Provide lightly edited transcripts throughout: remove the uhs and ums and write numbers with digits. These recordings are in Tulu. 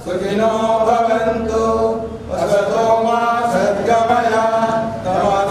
सुखिनो भवन्तु। असतो मा सद्गमय।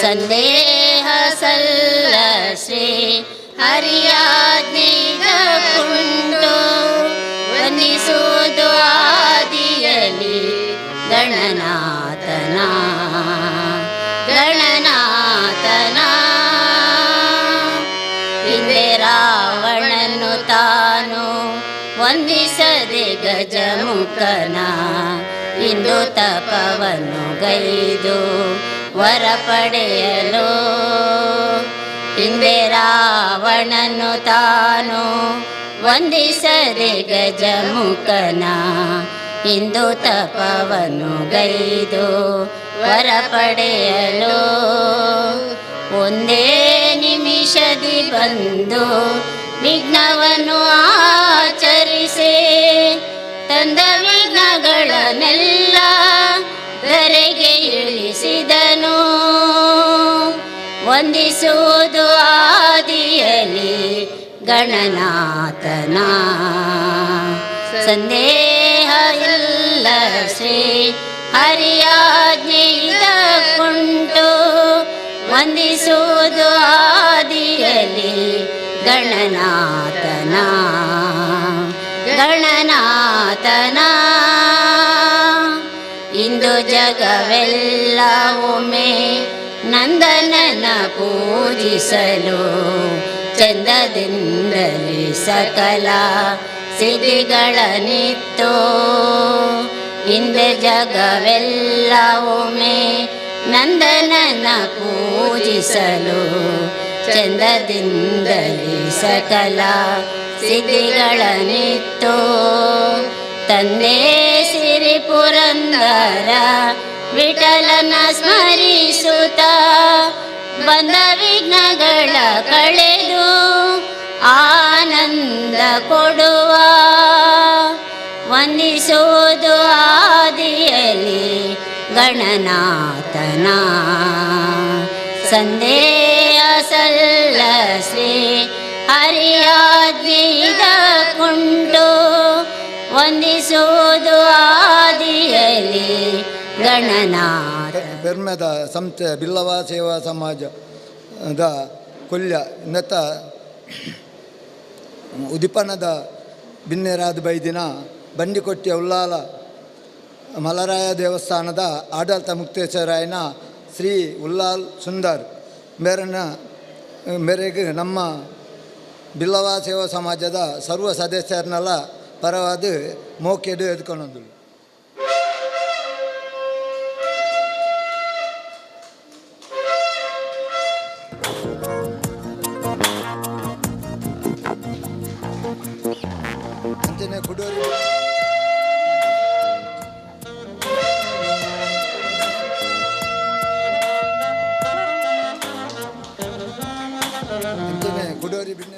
ಸಂದೇಹ ಸಲ್ಲ ಶ್ರೀ ಹರಿಯಾಜ್ಞೆಯುಂಟು ವಂದಿಸುವುದು ಆದಿಯಲಿ ಗಣನಾಥನ ಗಣನಾಥನ. ಹಿಂದೆ ರಾವಣನು ತಾನು ವಂದಿಸದೆ ಗಜಮುಖನ ಇಂದು ತಪವನ್ನು ಗೈದು ವರ ಪಡೆಯಲು. ಹಿಂದೆ ರಾವಣನು ತಾನು ವಂದಿಸದೆ ಗಜಮುಖನ ಇಂದು ತಪವನ್ನು ಗೈದು ವರ ಪಡೆಯಲು. ಒಂದೇ ನಿಮಿಷದಿ ಬಂದು ವಿಘ್ನವನ್ನು ಆಚರಿಸಿ ತಂದ ವಿಘ್ನಗಳನ್ನೆಲ್ಲ ಧರೆಗೆ ಇಳಿಸಿದನು. ವಂದಿಸುವುದು ಆದಿಯಲಿ ಗಣನಾಥನ ಸಂದೇಹ ಇಲ್ಲ ಶ್ರೀ ಹರಿಯಾಜ್ಞೆಯುಂಟು ವಂದಿಸುವುದು ಆದಿಯಲಿ ಗಣನಾಥನ ಗಣನಾಥನ. ಇಂದು ಜಗವೆಲ್ಲ ಒಮ್ಮೆ ನಂದನನ ಪೂಜಿಸಲು ಚಂದದಿಂದಲೇ ಸಕಲ ಸಿದ್ಧಿಗಳ ನಿತ್ತು. ಇಂದು ಜಗವೆಲ್ಲ ಒಮ್ಮೆ ನಂದನನ ಪೂಜಿಸಲು ಚಂದದಿಂದಲೇ ಸಕಲ ಸಿದ್ಧಿಗಳ ನಿತ್ತು. ತಂದೆ ಸಿರಿ ಪುರಂದರ ವಿಠಲನ ಸ್ಮರಿಸುತ್ತ ಬಂದ ವಿಘ್ನಗಳ ಕಳೆದು ಆನಂದ ಕೊಡುವ. ವಂದಿಸುವುದು ಆದಿಯಲಿ ಗಣನಾಥನ ಸಂದೇಹ ಸಲ್ಲ ಶ್ರೀ ಹರಿಯಾಜ್ಞೆಯುಂಟು ವಂದಿಸುವುದು ಆದಿಯಲಿ ಗಣನಾಥ. ಪೆರ್ಮೆದ ಸಂಸ್ಥೆ ಬಿಲ್ಲವ ಸೇವಾ ಸಮಾಜದ ಕೊಲ್ಯ ನೆತ್ತ ಉದಿಪನದ ಬಿನ್ನೆರಾದ ಬೈದಿನ ಬಂಡಿಕೊಟ್ಟಿಯ ಉಲ್ಲಾಲ ಮಲರಾಯ ದೇವಸ್ಥಾನದ ಆಡಳಿತ ಮುಕ್ತೇಶ್ವರಾಯನ ಶ್ರೀ ಉಲ್ಲಾಲ್ ಸುಂದರ್ ಮೇರನ ಮೇರೆಗೆ ನಮ್ಮ ಬಿಲ್ಲವ ಸೇವಾ ಸಮಾಜದ ಸರ್ವ ಸದಸ್ಯರನ್ನೆಲ್ಲ ಪರವಾದ ಮೋಕೆಡು ಎದ್ಕೊಂಡು. ಅಂಚನೆ ಕುಡೋರಿ ಅಂಚನೆ ಕುಡೋರಿ ಬಿನ್ನೆ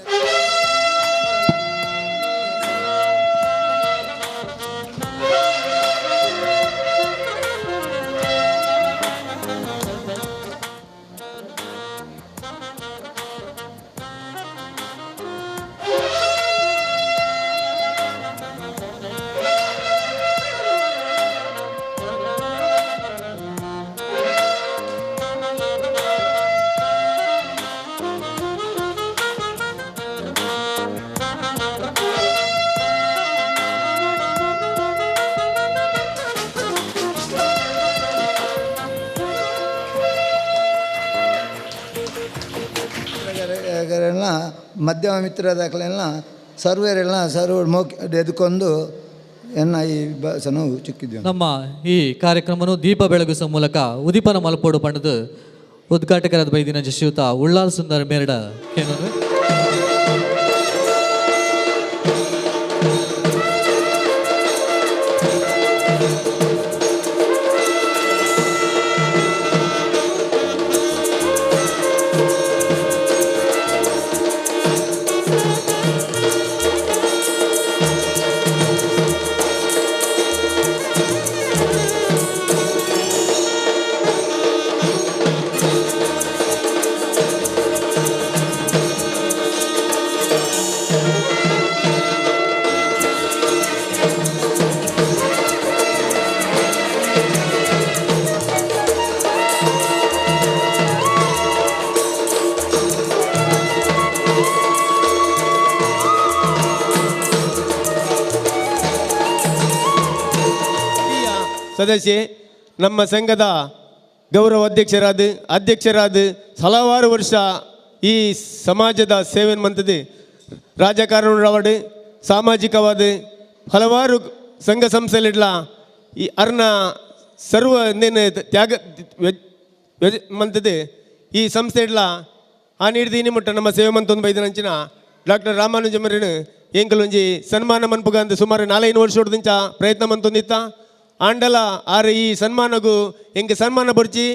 ಮಧ್ಯಮ ಮಿತ್ರದಾಖಲೆಲ್ಲ ಸರ್ವೇರೆಲ್ಲ ಸರ್ವ ಮೋಕ್ ಎದ್ಕೊಂಡು ಎನ್ನ ಈ ಬಸನು ಚಿಕ್ಕಿದ್ವಿ. ನಮ್ಮ ಈ ಕಾರ್ಯಕ್ರಮವನ್ನು ದೀಪ ಬೆಳಗಿಸುವ ಮೂಲಕ ಉದೀಪನ ಮಲ್ಪೋಡು ಪಂಡದು ಉದ್ಘಾಟಕರಾದ ಬೈದಿನ ಜಶ್ಯೂತ ಉಳ್ಳಾಲ್ ಸುಂದರ್ ಮೇರಡ ಕೇನೋದು. ಸದಸ್ಯೆ, ನಮ್ಮ ಸಂಘದ ಗೌರವ ಅಧ್ಯಕ್ಷರಾದ ಹಲವಾರು ವರ್ಷ ಈ ಸಮಾಜದ ಸೇವೆ ಮಂತದೆ ರಾಜಕಾರಣವಾಡು ಸಾಮಾಜಿಕವಾದ ಹಲವಾರು ಸಂಘ ಸಂಸ್ಥೆಗಳಿಡ್ಲ ಈ ಅರ್ನ ಸರ್ವ ನೇನು ತ್ಯಾಗ ಮಂತದೆ ಈ ಸಂಸ್ಥೆ ಇಡ್ಲ ಆ ನೀಡಿದ ನಿಮ್ಮಟ್ಟ ನಮ್ಮ ಸೇವೆ ಮಂತೊಂದು ಬೈದನಂಚಿನ ಡಾಕ್ಟರ್ ರಾಮಾನುಜಮರಿನ ಎಂಕಲೊಂಜಿ ಸನ್ಮಾನ ಮನ್ಪುಗಂದು ಸುಮಾರು 4-5 ವರ್ಷದಿಂಚ ಪ್ರಯತ್ನ ಮಂತೊಂದಿತ್ತ ಆಂಡಲ ಆರು ಈ ಸನ್ಮಾನಗೂ ಎಂಗೆ ಸನ್ಮಾನ ಬರ್ಚಿ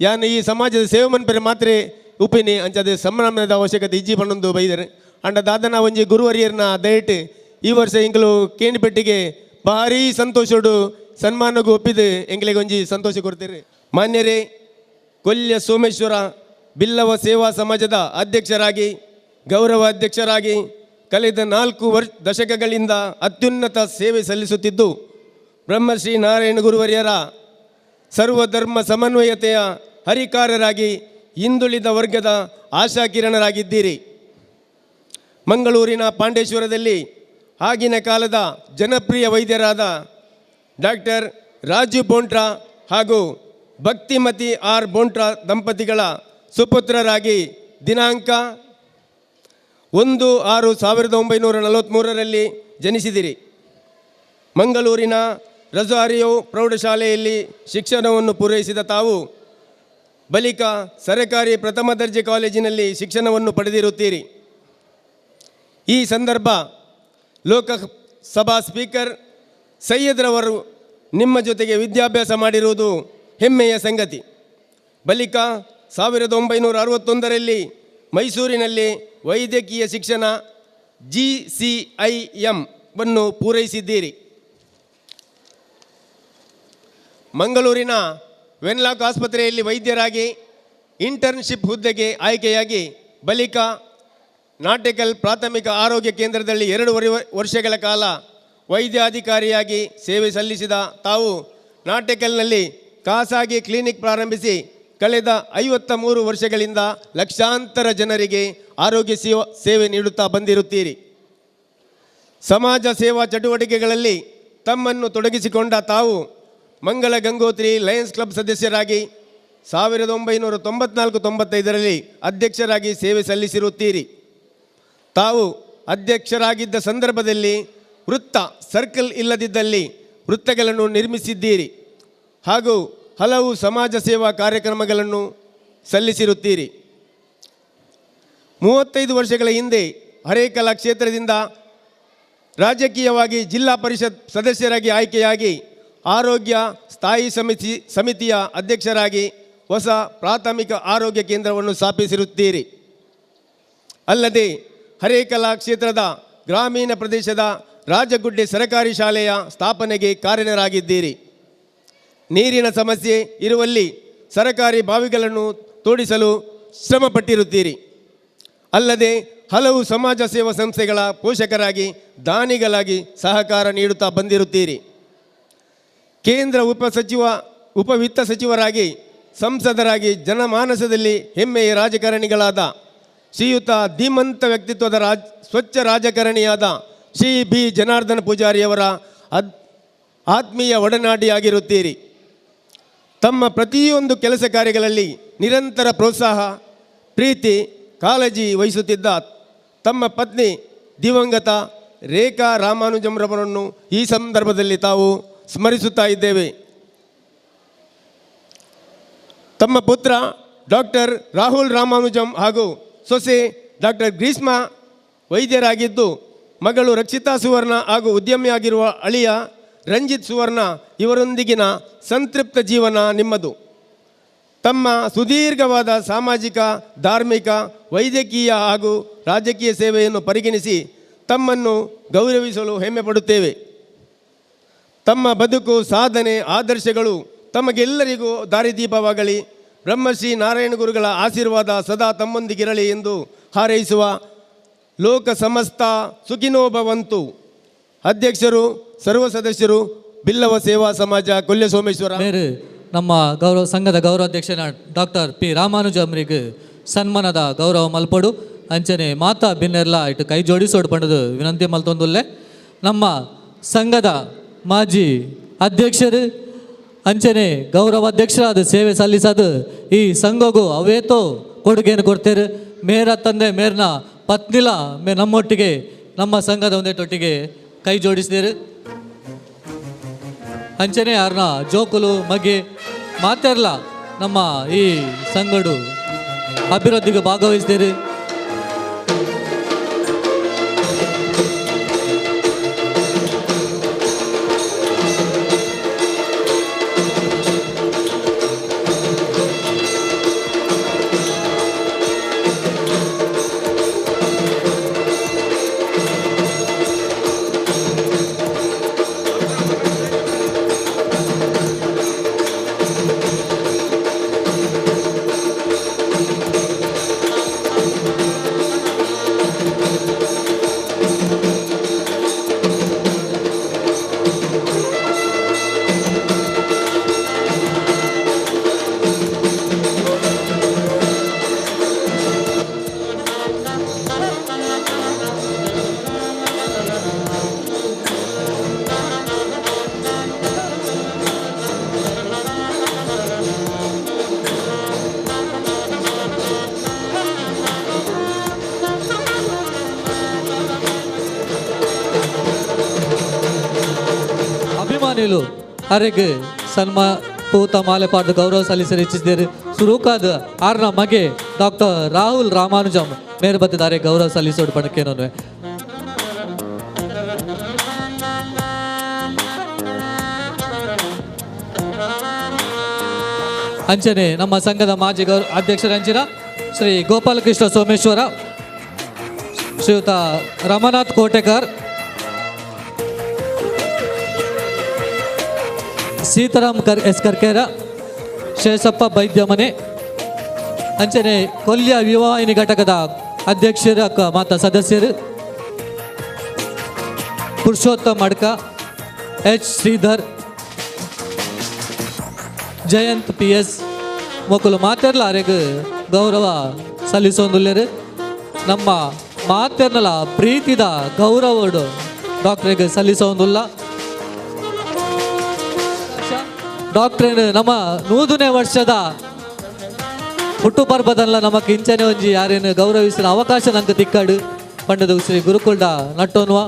ಯಾನ್ ಈ ಸಮಾಜದ ಸೇವೆ ಮನ್ಪೆರೆ ಮಾತ್ರ ಉಪ್ಪಿನಿ ಅಂಚದ ಸನ್ಮಾನದ ಅವಶ್ಯಕತೆ ಇಜ್ಜಿ ಪಣ್ಣೊಂದು ಬೈದರು. ಅಂಡ ದಾದನ ಒಂಜಿ ಗುರುವರಿಯರ್ನ ದಯಟ್ಟು ಈ ವರ್ಷ ಎಂಕಲು ಕೇಣಿಪೆಟ್ಟಿಗೆ ಭಾರೀ ಸಂತೋಷೋಡು ಸನ್ಮಾನಗೂ ಒಪ್ಪಿದು ಎಂಗಳಿಗೆ ಒಂಜಿ ಸಂತೋಷ ಕೊಡ್ತೀರಿ. ಮಾನ್ಯರೇ, ಕೊಲ್ಯ ಸೋಮೇಶ್ವರ ಬಿಲ್ಲವ ಸೇವಾ ಸಮಾಜದ ಅಧ್ಯಕ್ಷರಾಗಿ ಗೌರವ ಅಧ್ಯಕ್ಷರಾಗಿ ಕಳೆದ 4 ದಶಕಗಳಿಂದ ಅತ್ಯುನ್ನತ ಸೇವೆ ಸಲ್ಲಿಸುತ್ತಿದ್ದು ಬ್ರಹ್ಮಶ್ರೀ ನಾರಾಯಣ ಗುರುವರಿಯರ ಸರ್ವಧರ್ಮ ಸಮನ್ವಯತೆಯ ಹರಿಕಾರರಾಗಿ ಹಿಂದುಳಿದ ವರ್ಗದ ಆಶಾಕಿರಣರಾಗಿದ್ದೀರಿ. ಮಂಗಳೂರಿನ ಪಾಂಡೇಶ್ವರದಲ್ಲಿ ಆಗಿನ ಕಾಲದ ಜನಪ್ರಿಯ ವೈದ್ಯರಾದ ಡಾಕ್ಟರ್ ರಾಜು ಬೋಂಟ್ರಾ ಹಾಗೂ ಭಕ್ತಿಮತಿ ಆರ್ ಬೋಂಟ್ರಾ ದಂಪತಿಗಳ ಸುಪುತ್ರರಾಗಿ ದಿನಾಂಕ 1-6-1943ರಲ್ಲಿ ಜನಿಸಿದಿರಿ. ಮಂಗಳೂರಿನ ರೊಜಾರಿಯೋ ಪ್ರೌಢಶಾಲೆಯಲ್ಲಿ ಶಿಕ್ಷಣವನ್ನು ಪೂರೈಸಿದ ತಾವು ಬಳಿಕ ಸರಕಾರಿ ಪ್ರಥಮ ದರ್ಜೆ ಕಾಲೇಜಿನಲ್ಲಿ ಶಿಕ್ಷಣವನ್ನು ಪಡೆದಿರುತ್ತೀರಿ. ಈ ಸಂದರ್ಭ ಲೋಕಸಭಾ ಸ್ಪೀಕರ್ ಸೈಯದ್ರವರು ನಿಮ್ಮ ಜೊತೆಗೆ ವಿದ್ಯಾಭ್ಯಾಸ ಮಾಡಿರುವುದು ಹೆಮ್ಮೆಯ ಸಂಗತಿ. ಬಳಿಕ 1961ರಲ್ಲಿ ಮೈಸೂರಿನಲ್ಲಿ ವೈದ್ಯಕೀಯ ಶಿಕ್ಷಣ GCIM ವನ್ನು ಪೂರೈಸಿದ್ದೀರಿ. ಮಂಗಳೂರಿನ ವೆನ್ಲಾಕ್ ಆಸ್ಪತ್ರೆಯಲ್ಲಿ ವೈದ್ಯರಾಗಿ ಇಂಟರ್ನ್ಶಿಪ್ ಹುದ್ದೆಗೆ ಆಯ್ಕೆಯಾಗಿ ಬಳಿಕ ನಾಟೆಕಲ್ ಪ್ರಾಥಮಿಕ ಆರೋಗ್ಯ ಕೇಂದ್ರದಲ್ಲಿ 2.5 ವರ್ಷಗಳ ಕಾಲ ವೈದ್ಯಾಧಿಕಾರಿಯಾಗಿ ಸೇವೆ ಸಲ್ಲಿಸಿದ ತಾವು ನಾಟೆಕಲ್ನಲ್ಲಿ ಖಾಸಗಿ ಕ್ಲಿನಿಕ್ ಪ್ರಾರಂಭಿಸಿ ಕಳೆದ 53 ವರ್ಷಗಳಿಂದ ಲಕ್ಷಾಂತರ ಜನರಿಗೆ ಆರೋಗ್ಯ ಸೇವೆ ನೀಡುತ್ತಾ ಬಂದಿರುತ್ತೀರಿ. ಸಮಾಜ ಸೇವಾ ಚಟುವಟಿಕೆಗಳಲ್ಲಿ ತಮ್ಮನ್ನು ತೊಡಗಿಸಿಕೊಂಡ ತಾವು ಮಂಗಳ ಗಂಗೋತ್ರಿ ಲಯನ್ಸ್ ಕ್ಲಬ್ ಸದಸ್ಯರಾಗಿ 1994-95ರಲ್ಲಿ ಅಧ್ಯಕ್ಷರಾಗಿ ಸೇವೆ ಸಲ್ಲಿಸಿರುತ್ತೀರಿ. ತಾವು ಅಧ್ಯಕ್ಷರಾಗಿದ್ದ ಸಂದರ್ಭದಲ್ಲಿ ವೃತ್ತ ಸರ್ಕಲ್ ಇಲ್ಲದಿದ್ದಲ್ಲಿ ವೃತ್ತಗಳನ್ನು ನಿರ್ಮಿಸಿದ್ದೀರಿ ಹಾಗೂ ಹಲವು ಸಮಾಜ ಸೇವಾ ಕಾರ್ಯಕ್ರಮಗಳನ್ನು ಸಲ್ಲಿಸಿರುತ್ತೀರಿ. 35 ವರ್ಷಗಳ ಹಿಂದೆ ಹರೇಕಳ ಕ್ಷೇತ್ರದಿಂದ ರಾಜಕೀಯವಾಗಿ ಜಿಲ್ಲಾ ಪರಿಷತ್ ಸದಸ್ಯರಾಗಿ ಆಯ್ಕೆಯಾಗಿ ಆರೋಗ್ಯ ಸ್ಥಾಯಿ ಸಮಿತಿಯ ಅಧ್ಯಕ್ಷರಾಗಿ ಹೊಸ ಪ್ರಾಥಮಿಕ ಆರೋಗ್ಯ ಕೇಂದ್ರವನ್ನು ಸ್ಥಾಪಿಸಿರುತ್ತೀರಿ. ಅಲ್ಲದೆ ಹರೇಕಳ ಕ್ಷೇತ್ರದ ಗ್ರಾಮೀಣ ಪ್ರದೇಶದ ರಾಜಗುಡ್ಡೆ ಸರಕಾರಿ ಶಾಲೆಯ ಸ್ಥಾಪನೆಗೆ ಕಾರಣರಾಗಿದ್ದೀರಿ. ನೀರಿನ ಸಮಸ್ಯೆ ಇರುವಲ್ಲಿ ಸರಕಾರಿ ಬಾವಿಗಳನ್ನು ತೋಡಿಸಲು ಶ್ರಮಪಟ್ಟಿರುತ್ತೀರಿ. ಅಲ್ಲದೆ ಹಲವು ಸಮಾಜ ಸೇವಾ ಸಂಸ್ಥೆಗಳ ಪೋಷಕರಾಗಿ ದಾನಿಗಳಾಗಿ ಸಹಕಾರ ನೀಡುತ್ತಾ ಬಂದಿರುತ್ತೀರಿ. ಕೇಂದ್ರ ಉಪವಿತ್ತ ಸಚಿವರಾಗಿ ಸಂಸದರಾಗಿ ಜನಮಾನಸದಲ್ಲಿ ಹೆಮ್ಮೆಯ ರಾಜಕಾರಣಿಗಳಾದ ಶ್ರೀಯುತ ಧೀಮಂತ ವ್ಯಕ್ತಿತ್ವದ ಸ್ವಚ್ಛ ರಾಜಕಾರಣಿಯಾದ ಶ್ರೀ ಬಿ ಜನಾರ್ದನ ಪೂಜಾರಿಯವರ ಆತ್ಮೀಯ ಒಡನಾಡಿಯಾಗಿರುತ್ತೀರಿ. ತಮ್ಮ ಪ್ರತಿಯೊಂದು ಕೆಲಸ ಕಾರ್ಯಗಳಲ್ಲಿ ನಿರಂತರ ಪ್ರೋತ್ಸಾಹ, ಪ್ರೀತಿ, ಕಾಳಜಿ ವಹಿಸುತ್ತಿದ್ದ ತಮ್ಮ ಪತ್ನಿ ದಿವಂಗತ ರೇಖಾ ರಾಮಾನುಜಂರವರನ್ನು ಈ ಸಂದರ್ಭದಲ್ಲಿ ತಾವು ಸ್ಮರಿಸುತ್ತಾ ಇದ್ದೇವೆ. ತಮ್ಮ ಪುತ್ರ ಡಾಕ್ಟರ್ ರಾಹುಲ್ ರಾಮಾನುಜಂ ಹಾಗೂ ಸೊಸೆ ಡಾಕ್ಟರ್ ಗ್ರೀಷ್ಮಾ ವೈದ್ಯರಾಗಿದ್ದು, ಮಗಳು ರಕ್ಷಿತಾ ಸುವರ್ಣ ಹಾಗೂ ಉದ್ಯಮಿಯಾಗಿರುವ ಅಳಿಯ ರಂಜಿತ್ ಸುವರ್ಣ ಇವರೊಂದಿಗಿನ ಸಂತೃಪ್ತ ಜೀವನ ನಿಮ್ಮದು. ತಮ್ಮ ಸುದೀರ್ಘವಾದ ಸಾಮಾಜಿಕ, ಧಾರ್ಮಿಕ, ವೈದ್ಯಕೀಯ ಹಾಗೂ ರಾಜಕೀಯ ಸೇವೆಯನ್ನು ಪರಿಗಣಿಸಿ ತಮ್ಮನ್ನು ಗೌರವಿಸಲು ಹೆಮ್ಮೆ ಪಡುತ್ತೇವೆ. ತಮ್ಮ ಬದುಕು, ಸಾಧನೆ, ಆದರ್ಶಗಳು ತಮಗೆಲ್ಲರಿಗೂ ದಾರಿದೀಪವಾಗಲಿ. ಬ್ರಹ್ಮಶ್ರೀ ನಾರಾಯಣ ಗುರುಗಳ ಆಶೀರ್ವಾದ ಸದಾ ತಮ್ಮೊಂದಿಗಿರಲಿ ಎಂದು ಹಾರೈಸುವ ಲೋಕ ಸಮಸ್ತ ಸುಖಿನೋ ಭವಂತು. ಅಧ್ಯಕ್ಷರು, ಸರ್ವ ಸದಸ್ಯರು, ಬಿಲ್ಲವ ಸೇವಾ ಸಮಾಜ, ಕೊಲ್ಯ ಸೋಮೇಶ್ವರ. ಬೇರೆ ನಮ್ಮ ಗೌರವ ಸಂಘದ ಗೌರವಾಧ್ಯಕ್ಷನ ಡಾಕ್ಟರ್ ಪಿ ರಾಮಾನುಜಮ್ರಿಗೆ ಸನ್ಮಾನದ ಗೌರವ ಮಲ್ಪಡು ಅಂಚನೆ ಮಾತಾ ಬಿನ್ನೆರ್ಲ ಇಟ್ಟು ಕೈ ಜೋಡಿಸೋಡು ಪಂಡದು ವಿನಂತಿ ಮಲ್ತೊಂದುಲ್ಲೆ. ನಮ್ಮ ಸಂಘದ ಮಾಜಿ ಅಧ್ಯಕ್ಷರು ಅಂಚನೆ ಗೌರವ ಅಧ್ಯಕ್ಷರಾದ ಸೇವೆ ಸಲ್ಲಿಸದು ಈ ಸಂಘಗೂ ಅವೇತೋ ಕೊಡುಗೆಯನ್ನು ಕೊಡ್ತೇರು. ಮೇರ ತಂದೆ ಮೇರ್ನ ಪತ್ನಿಲ ಮೇ ನಮ್ಮೊಟ್ಟಿಗೆ ನಮ್ಮ ಸಂಘದ ಒಂದೇಟೊಟ್ಟಿಗೆ ಕೈ ಜೋಡಿಸಿದರು. ಅಂಚನೆ ಯಾರನ್ನ ಜೋಕುಲು ಮಗೆ ಮಾತೆರ್ಲ ನಮ್ಮ ಈ ಸಂಘಡು ಅಭಿವೃದ್ಧಿಗೆ ಭಾಗವಹಿಸಿದರು. ಅರೆಗೆ ಸನ್ಮಾ ಪೂತ ಮಾಲೆಪಾದ ಗೌರವ ಸಲ್ಲಿಸಲು ಇಚ್ಛಿಸಿದರು. ಸುರುಕಾದ ಆರ್ನ ಮಗೆ ಡಾಕ್ಟರ್ ರಾಹುಲ್ ರಾಮಾನುಜಂ ಮೇರೆ ಬತ್ತಿದ್ದಾರೆ ಗೌರವ ಸಲ್ಲಿಸೋಡು ಪಣಕ್ಕೇನೋ. ಅಂಚನೆ ನಮ್ಮ ಸಂಘದ ಮಾಜಿ ಗೌರವ ಅಧ್ಯಕ್ಷರ ಅಂಚಿನ ಶ್ರೀ ಗೋಪಾಲಕೃಷ್ಣ ಸೋಮೇಶ್ವರ, ಶ್ರೀಯುತ ರಮನಾಥ್ ಕೋಟೆಕರ್, ಸೀತಾರಾಮ್ ಎಸ್ ಕರ್ಕೇರ, ಶೇಷಪ್ಪ ಬೈದ್ಯಮನೆ, ಅಂಚನೆ ಕೊಲ್ಯ ವಿವಾಹಿನಿ ಘಟಕದ ಅಧ್ಯಕ್ಷರ ಮಾತ ಸದಸ್ಯರು Purushottam Adka, H Shridhar, Jayant P S ಮೊಕಲು ಮಾತೆರ್ಲ ಅರೆಗ್ ಗೌರವ ಸಲ್ಲಿಸೋದುಲ್ಲೇರು. ನಮ್ಮ ಮಾತೆರ್ನಲ ಪ್ರೀತಿದ ಗೌರವಡು ಡಾಕ್ಟ್ರಿಗೆ ಸಲ್ಲಿಸೋದುಲ್ಲ. ಡಾಕ್ಟ್ರೇನು ನಮ್ಮ 100ನೇ ವರ್ಷದ ಹುಟ್ಟುಪರ್ಬದಲ್ಲ ನಮಕ್ ಇಂಚನೆ ಒಂಜಿ ಯಾರೇನು ಗೌರವಿಸಿದ ಅವಕಾಶ ನಂಗೆ ತಿಕ್ಕಾಡು ಪಂಡದು ಶ್ರೀ ಗುರುಕುಲ್ಡ ನಟ್ಟೋನ್ವ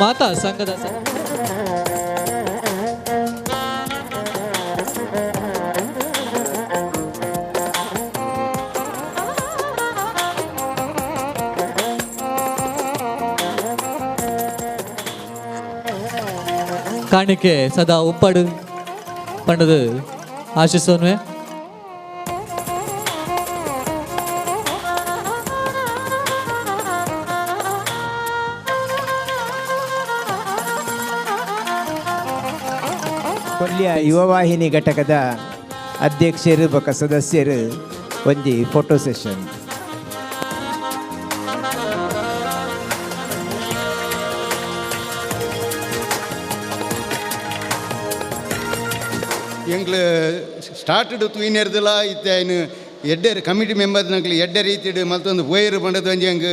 ಮಾತಾ ಸಂಘದ ಕಾಣಿಕೆ ಸದಾ ಉಪ್ಪಡು ಪಂಡದು ಆಶಿಸೋನ್ವೆ. ಕೊಲ್ಯ ಯುವವಾಹಿನಿ ಘಟಕದ ಅಧ್ಯಕ್ಷರು ಬೊಕ ಸದಸ್ಯರು ಒಂಜಿ ಫೋಟೋ ಸೆಷನ್. ಎಂಕ್ಲು ಸ್ಟಾರ್ಟೆಡ್ ತೂಯಿನೆರ್ದಲ ಇತ್ತೆ ಐನು ಎಡ್ಡೆ ಕಮಿಟಿ ಮೆಂಬರ್ ನಂಕ್ಲು ಎಡ್ಡೆ ರೀತಿಡ್ ಮಲ್ತೊಂದು ಪೋಯರು ಪಂಡದು ಒಂಜಿ ಎಂಕ್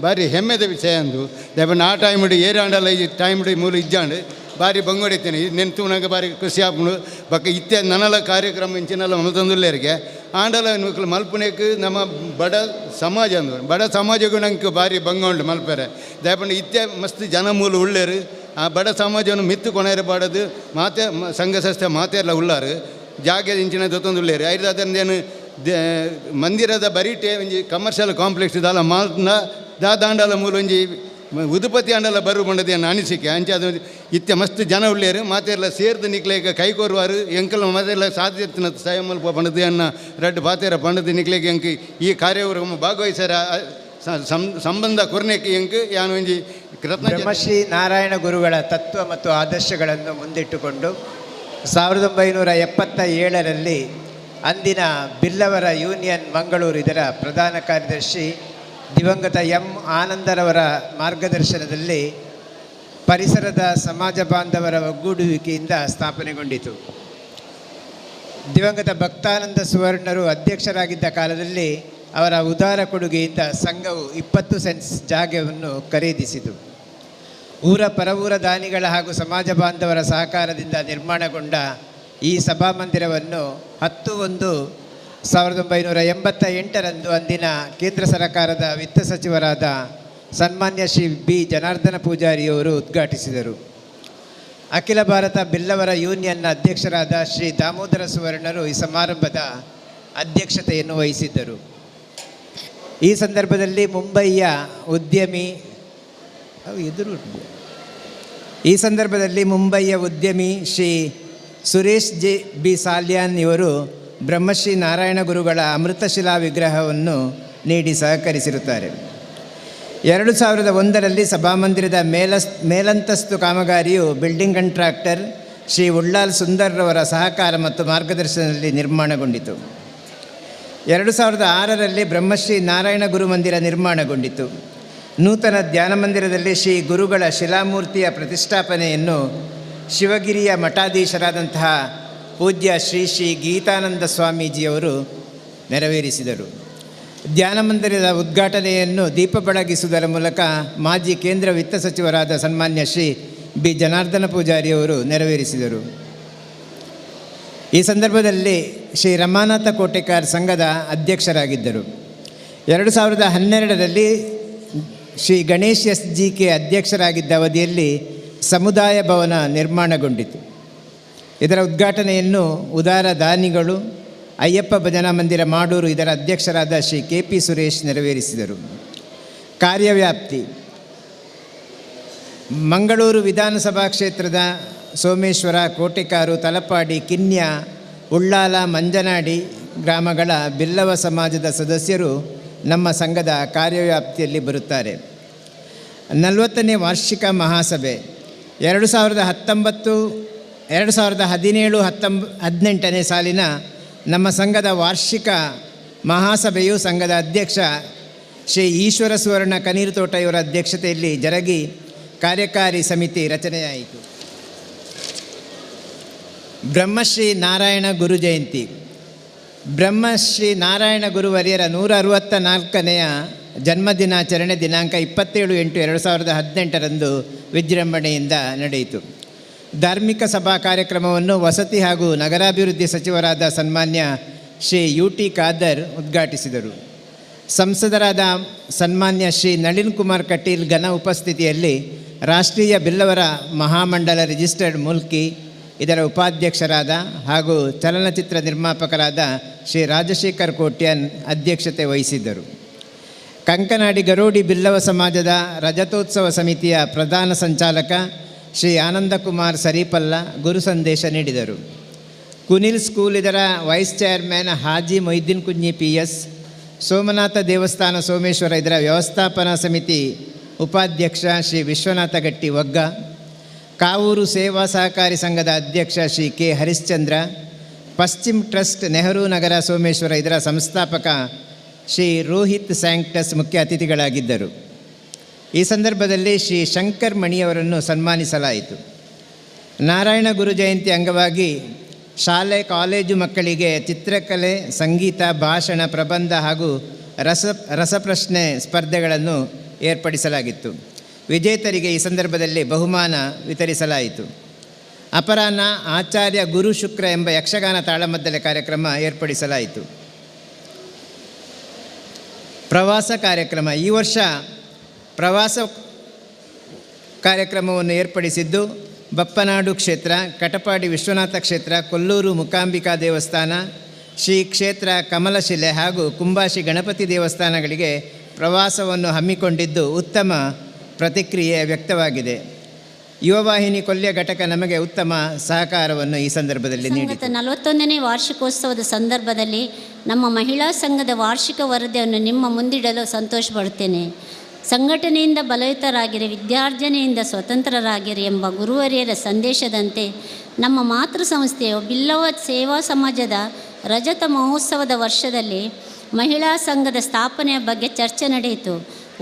ಬಾರಿ ಹೆಮ್ಮೆದ ವಿಷಯ ಅಂದು. ದಾಯೆ ಆ ಟೈಮ್ಡ್ ಏರಾಂಡಲ ಈ ಟೈಮ್ಡ್ ಮೂಲು ಇಜ್ಜಾಂಡ್ ಬಾರಿ ಬಂಗೋಡಿತ್ತೇನೆ ನೆನ್ತೂನಾಗ ಬಾರಿ ಖುಷಿ ಆಪುಂಡು. ಬೊಕ್ಕ ಇತ್ತೆ ನನಲ ಕಾರ್ಯಕ್ರಮ ಇಂಚಿನಲ ಮಲ್ತೊಂದುಲ್ಲೆರ್ಗೆ ಆಂಡಲ ನಕ್ಲು ಮಲ್ಪುನೆಕ್ ನಮ್ಮ ಬಡ ಸಮಾಜ ಅಂದು ಬಡ ಸಮಾಜಗೂ ನಂಗೆ ಬಾರಿ ಬಂಗ ಉಂಡು ಮಲ್ಪೆರೆ. ದಾಯೆ ಪಂಡ ಇತ್ತೆ ಮಸ್ತ್ ಜನ ಮೂಲು ಉಳ್ಳೇರು ಆ ಬಡ ಸಮಾಜವನ್ನು ಮಿತ್ತು ಕೊನೆಯರು ಪಾಡೋದು ಮಾತೆ ಸಂಘ ಸಂಸ್ಥೆ ಮಾತೆಲ್ಲ ಉಳ್ಳಾರು ಜಾಗೆ ಇಂಚಿನ ದೊತ್ತೊಂದುಳ್ಳೇರು. ಐದು ಅದರಿಂದ ಮಂದಿರದ ಬರೀಟೆ ಒಂಜಿ ಕಮರ್ಷಿಯಲ್ ಕಾಂಪ್ಲೆಕ್ಸ್ ದಾಲ ಮಾಲ್ನ ದಾದಾಂಡಲ ಮೂಲ ಒಂಜಿ ಉದುಪತಿ ಆಂಡಲ ಬರು ಪಂಡದು ಎನ್ನ ಅನಿಸಿಕೆ. ಅಂಚೆ ಅದು ಇತ್ತೆ ಮಸ್ತ್ ಜನ ಉಳ್ಳೇರು ಮಾತೆಲ್ಲ ಸೇರ್ದು ನಿಕ್ಲೇಗ ಕೈ ಕೋರುವಾರು ಎಂಕಲ್ ಮಾತೆಲ್ಲ ಸಾಧ್ಯತೆ ಸಹಾಯ ಮಲ್ಪ ಪಂಡದು ಎನ್ನ ರಡ್ಡು ಪಾತೇರ ಪಂಡದು ನಿಕ್ಲೇಗ ಎಂಕ್ ಈ ಕಾರ್ಯವರು ಭಾಗವಹಿಸರ ಸಂಬಂಧ ಕೊರ್ನೆಕ್ ಎಂಕ್ ಯಾನು ಒಂಜಿ ಬ್ರಹ್ಮಶ್ರೀ ನಾರಾಯಣ ಗುರುಗಳ ತತ್ವ ಮತ್ತು ಆದರ್ಶಗಳನ್ನು ಮುಂದಿಟ್ಟುಕೊಂಡು 1977ರಲ್ಲಿ ಅಂದಿನ ಬಿಲ್ಲವರ ಯೂನಿಯನ್ ಮಂಗಳೂರು ಇದರ ಪ್ರಧಾನ ಕಾರ್ಯದರ್ಶಿ ದಿವಂಗತ ಎಂ ಆನಂದರವರ ಮಾರ್ಗದರ್ಶನದಲ್ಲಿ ಪರಿಸರದ ಸಮಾಜ ಬಾಂಧವರ ಒಗ್ಗೂಡುವಿಕೆಯಿಂದ ಸ್ಥಾಪನೆಗೊಂಡಿತು. ದಿವಂಗತ ಭಕ್ತಾನಂದ ಸುವರ್ಣರು ಅಧ್ಯಕ್ಷರಾಗಿದ್ದ ಕಾಲದಲ್ಲಿ ಅವರ ಉದಾರ ಕೊಡುಗೆಯಿಂದ ಸಂಘವು 20 ಸೆಂಟ್ಸ್ ಜಾಗವನ್ನು ಖರೀದಿಸಿತು. ಊರ ಪರವೂರ ದಾನಿಗಳ ಹಾಗೂ ಸಮಾಜ ಬಾಂಧವರ ಸಹಕಾರದಿಂದ ನಿರ್ಮಾಣಗೊಂಡ ಈ ಸಭಾಮಂದಿರವನ್ನು 10/1/1988ರಂದು ಅಂದಿನ ಕೇಂದ್ರ ಸರ್ಕಾರದ ವಿತ್ತ ಸಚಿವರಾದ ಸನ್ಮಾನ್ಯ ಶ್ರೀ ಬಿ ಜನಾರ್ದನ ಪೂಜಾರಿಯವರು ಉದ್ಘಾಟಿಸಿದರು. ಅಖಿಲ ಭಾರತ ಬಿಲ್ಲವರ ಯೂನಿಯನ್ನ ಅಧ್ಯಕ್ಷರಾದ ಶ್ರೀ ದಾಮೋದರ ಸುವರ್ಣರು ಈ ಸಮಾರಂಭದ ಅಧ್ಯಕ್ಷತೆಯನ್ನು ವಹಿಸಿದ್ದರು. ಈ ಸಂದರ್ಭದಲ್ಲಿ ಮುಂಬಯಿಯ ಉದ್ಯಮಿ ಅವು ಎದುರು ಈ ಸಂದರ್ಭದಲ್ಲಿ ಮುಂಬಯಿಯ ಉದ್ಯಮಿ ಶ್ರೀ ಸುರೇಶ್ ಜೆ ಬಿ ಸಾಲ್ಯಾನ್ ಇವರು ಬ್ರಹ್ಮಶ್ರೀ ನಾರಾಯಣ ಗುರುಗಳ ಅಮೃತಶಿಲಾ ವಿಗ್ರಹವನ್ನು ನೀಡಿ ಸಹಕರಿಸಿರುತ್ತಾರೆ. 2001ರಲ್ಲಿ ಸಭಾಮಂದಿರದ ಮೇಲಂತಸ್ತು ಕಾಮಗಾರಿಯು ಬಿಲ್ಡಿಂಗ್ ಕಾಂಟ್ರಾಕ್ಟರ್ ಶ್ರೀ ಉಳ್ಳಾಲ್ ಸುಂದರ್ರವರ ಸಹಕಾರ ಮತ್ತು ಮಾರ್ಗದರ್ಶನದಲ್ಲಿ ನಿರ್ಮಾಣಗೊಂಡಿತು. 2006ರಲ್ಲಿ ಬ್ರಹ್ಮಶ್ರೀ ನಾರಾಯಣ ಗುರು ಮಂದಿರ ನಿರ್ಮಾಣಗೊಂಡಿತು. ನೂತನ ಧ್ಯಾನ ಮಂದಿರದಲ್ಲಿ ಶ್ರೀ ಗುರುಗಳ ಶಿಲಾಮೂರ್ತಿಯ ಪ್ರತಿಷ್ಠಾಪನೆಯನ್ನು ಶಿವಗಿರಿಯ ಮಠಾಧೀಶರಾದಂತಹ ಪೂಜ್ಯ ಶ್ರೀ ಶ್ರೀ ಗೀತಾನಂದ ಸ್ವಾಮೀಜಿಯವರು ನೆರವೇರಿಸಿದರು. ಧ್ಯಾನ ಮಂದಿರದ ಉದ್ಘಾಟನೆಯನ್ನು ದೀಪ ಬೆಳಗಿಸುವುದರ ಮೂಲಕ ಮಾಜಿ ಕೇಂದ್ರ ವಿತ್ತ ಸಚಿವರಾದ ಸನ್ಮಾನ್ಯ ಶ್ರೀ ಬಿ ಜನಾರ್ದನ ಪೂಜಾರಿಯವರು ನೆರವೇರಿಸಿದರು. ಈ ಸಂದರ್ಭದಲ್ಲಿ ಶ್ರೀ ರಮಾನಾಥ ಕೋಟೆಕಾರ್ ಸಂಘದ ಅಧ್ಯಕ್ಷರಾಗಿದ್ದರು. 2012ರಲ್ಲಿ Shri Ganesh S G K ಅಧ್ಯಕ್ಷರಾಗಿದ್ದ ಅವಧಿಯಲ್ಲಿ ಸಮುದಾಯ ಭವನ ನಿರ್ಮಾಣಗೊಂಡಿತು. ಇದರ ಉದ್ಘಾಟನೆಯನ್ನು ಉದಾರ ದಾನಿಗಳು ಅಯ್ಯಪ್ಪ ಭಜನಾ ಮಂದಿರ ಮಾಡೂರು ಇದರ ಅಧ್ಯಕ್ಷರಾದ ಶ್ರೀ ಕೆ ಪಿ ಸುರೇಶ್ ನೆರವೇರಿಸಿದರು. ಕಾರ್ಯವ್ಯಾಪ್ತಿ: ಮಂಗಳೂರು ವಿಧಾನಸಭಾ ಕ್ಷೇತ್ರದ ಸೋಮೇಶ್ವರ, ಕೋಟೆಕಾರು, ತಲಪಾಡಿ, ಕಿನ್ಯ, ಉಳ್ಳಾಲ, ಮಂಜನಾಡಿ ಗ್ರಾಮಗಳ ಬಿಲ್ಲವ ಸಮಾಜದ ಸದಸ್ಯರು ನಮ್ಮ ಸಂಘದ ಕಾರ್ಯವ್ಯಾಪ್ತಿಯಲ್ಲಿ ಬರುತ್ತಾರೆ. 40ನೇ ವಾರ್ಷಿಕ ಮಹಾಸಭೆ 2019 2017 18ನೇ ಸಾಲಿನ ನಮ್ಮ ಸಂಘದ ವಾರ್ಷಿಕ ಮಹಾಸಭೆಯು ಸಂಘದ ಅಧ್ಯಕ್ಷ ಶ್ರೀ ಈಶ್ವರ ಸುವರ್ಣ ಕನೀರುತೋಟ ಇವರ ಅಧ್ಯಕ್ಷತೆಯಲ್ಲಿ ಜರಗಿ ಕಾರ್ಯಕಾರಿ ಸಮಿತಿ ರಚನೆಯಾಯಿತು. ಬ್ರಹ್ಮಶ್ರೀ ನಾರಾಯಣ ಗುರು ಜಯಂತಿ. ಬ್ರಹ್ಮಶ್ರೀ ನಾರಾಯಣ ಗುರುವರ್ಯರ 164ನೆಯ ಜನ್ಮದಿನಾಚರಣೆ ದಿನಾಂಕ 27/8/2018ರಂದು ವಿಜೃಂಭಣೆಯಿಂದ ನಡೆಯಿತು. ಧಾರ್ಮಿಕ ಸಭಾ ಕಾರ್ಯಕ್ರಮವನ್ನು ವಸತಿ ಹಾಗೂ ನಗರಾಭಿವೃದ್ಧಿ ಸಚಿವರಾದ ಸನ್ಮಾನ್ಯ ಶ್ರೀ ಯು ಟಿ ಖಾದರ್ ಉದ್ಘಾಟಿಸಿದರು. ಸಂಸದರಾದ ಸನ್ಮಾನ್ಯ ಶ್ರೀ ನಳಿನ್ ಕುಮಾರ್ ಕಟೀಲ್ ಘನ ಉಪಸ್ಥಿತಿಯಲ್ಲಿ ರಾಷ್ಟ್ರೀಯ ಬಿಲ್ಲವರ ಮಹಾಮಂಡಲ ರಿಜಿಸ್ಟರ್ಡ್ ಮುಲ್ಕಿ ಇದರ ಉಪಾಧ್ಯಕ್ಷರಾದ ಹಾಗೂ ಚಲನಚಿತ್ರ ನಿರ್ಮಾಪಕರಾದ ಶ್ರೀ ರಾಜಶೇಖರ್ ಕೋಟ್ಯಾನ್ ಅಧ್ಯಕ್ಷತೆ ವಹಿಸಿದ್ದರು. ಕಂಕನಾಡಿ ಗರೋಡಿ ಬಿಲ್ಲವ ಸಮಾಜದ ರಜತೋತ್ಸವ ಸಮಿತಿಯ ಪ್ರಧಾನ ಸಂಚಾಲಕ ಶ್ರೀ ಆನಂದಕುಮಾರ್ ಸರಿಪಲ್ಲ ಗುರು ಸಂದೇಶ ನೀಡಿದರು. ಕುನಿಲ್ ಸ್ಕೂಲ್ ಇದರ vice chairman Haji Moideen Kunhi P S, Somanatha ದೇವಸ್ಥಾನ ಸೋಮೇಶ್ವರ ಇದರ ವ್ಯವಸ್ಥಾಪನಾ ಸಮಿತಿ ಉಪಾಧ್ಯಕ್ಷ ಶ್ರೀ ವಿಶ್ವನಾಥ ಗಟ್ಟಿ ವಗ್ಗ, ಕಾವೂರು ಸೇವಾ ಸಹಕಾರಿ ಸಂಘದ ಅಧ್ಯಕ್ಷ ಶ್ರೀ ಕೆ ಹರಿಶ್ಚಂದ್ರ, ಪಶ್ಚಿಮ್ ಟ್ರಸ್ಟ್ ನೆಹರು ನಗರ ಸೋಮೇಶ್ವರ ಇದರ ಸಂಸ್ಥಾಪಕ ಶ್ರೀ ರೋಹಿತ್ ಸ್ಯಾಂಕ್ಟಸ್ ಮುಖ್ಯ ಅತಿಥಿಗಳಾಗಿದ್ದರು. ಈ ಸಂದರ್ಭದಲ್ಲಿ ಶ್ರೀ ಶಂಕರ್ ಮಣಿಯವರನ್ನು ಸನ್ಮಾನಿಸಲಾಯಿತು. ನಾರಾಯಣ ಗುರು ಜಯಂತಿ ಅಂಗವಾಗಿ ಶಾಲೆ ಕಾಲೇಜು ಮಕ್ಕಳಿಗೆ ಚಿತ್ರಕಲೆ, ಸಂಗೀತ, ಭಾಷಣ, ಪ್ರಬಂಧ ಹಾಗೂ ರಸಪ್ರಶ್ನೆ ಸ್ಪರ್ಧೆಗಳನ್ನು ಏರ್ಪಡಿಸಲಾಗಿತ್ತು. ವಿಜೇತರಿಗೆ ಈ ಸಂದರ್ಭದಲ್ಲಿ ಬಹುಮಾನ ವಿತರಿಸಲಾಯಿತು. ಅಪರಾಹ್ನ ಆಚಾರ್ಯ ಗುರು ಶುಕ್ರ ಎಂಬ ಯಕ್ಷಗಾನ ತಾಳಮದ್ದಲೆ ಕಾರ್ಯಕ್ರಮ ಏರ್ಪಡಿಸಲಾಯಿತು. ಪ್ರವಾಸ ಕಾರ್ಯಕ್ರಮ. ಈ ವರ್ಷ ಪ್ರವಾಸ ಕಾರ್ಯಕ್ರಮವನ್ನು ಏರ್ಪಡಿಸಿದ್ದು ಬಪ್ಪನಾಡು ಕ್ಷೇತ್ರ, ಕಟಪಾಡಿ ವಿಶ್ವನಾಥ ಕ್ಷೇತ್ರ, ಕೊಲ್ಲೂರು ಮೂಕಾಂಬಿಕಾ ದೇವಸ್ಥಾನ, ಶ್ರೀ ಕ್ಷೇತ್ರ ಕಮಲಶಿಲೆ ಹಾಗೂ ಕುಂಬಾಶಿ ಗಣಪತಿ ದೇವಸ್ಥಾನಗಳಿಗೆ ಪ್ರವಾಸವನ್ನು ಹಮ್ಮಿಕೊಂಡಿದ್ದು ಉತ್ತಮ ಪ್ರತಿಕ್ರಿಯೆ ವ್ಯಕ್ತವಾಗಿದೆ. ಯುವವಾಹಿನಿ ಕೊಲ್ಯ ಘಟಕ ನಮಗೆ ಉತ್ತಮ ಸಹಕಾರವನ್ನು ಈ ಸಂದರ್ಭದಲ್ಲಿ ಸಂಘದ ನೀಡಿತು. 41ನೇ ವಾರ್ಷಿಕೋತ್ಸವದ ಸಂದರ್ಭದಲ್ಲಿ ನಮ್ಮ ಮಹಿಳಾ ಸಂಘದ ವಾರ್ಷಿಕ ವರದಿಯನ್ನು ನಿಮ್ಮ ಮುಂದಿಡಲು ಸಂತೋಷ ಪಡುತ್ತೇನೆ. ಸಂಘಟನೆಯಿಂದ ಬಲಯುತರಾಗಿರಿ, ವಿದ್ಯಾರ್ಜನೆಯಿಂದ ಸ್ವತಂತ್ರರಾಗಿರಿ ಎಂಬ ಗುರುವರಿಯರ ಸಂದೇಶದಂತೆ ನಮ್ಮ ಮಾತೃ ಸಂಸ್ಥೆಯು ಬಿಲ್ಲವ ಸೇವಾ ಸಮಾಜದ ರಜತ ಮಹೋತ್ಸವದ ವರ್ಷದಲ್ಲಿ ಮಹಿಳಾ ಸಂಘದ ಸ್ಥಾಪನೆಯ ಬಗ್ಗೆ ಚರ್ಚೆ ನಡೆಯಿತು.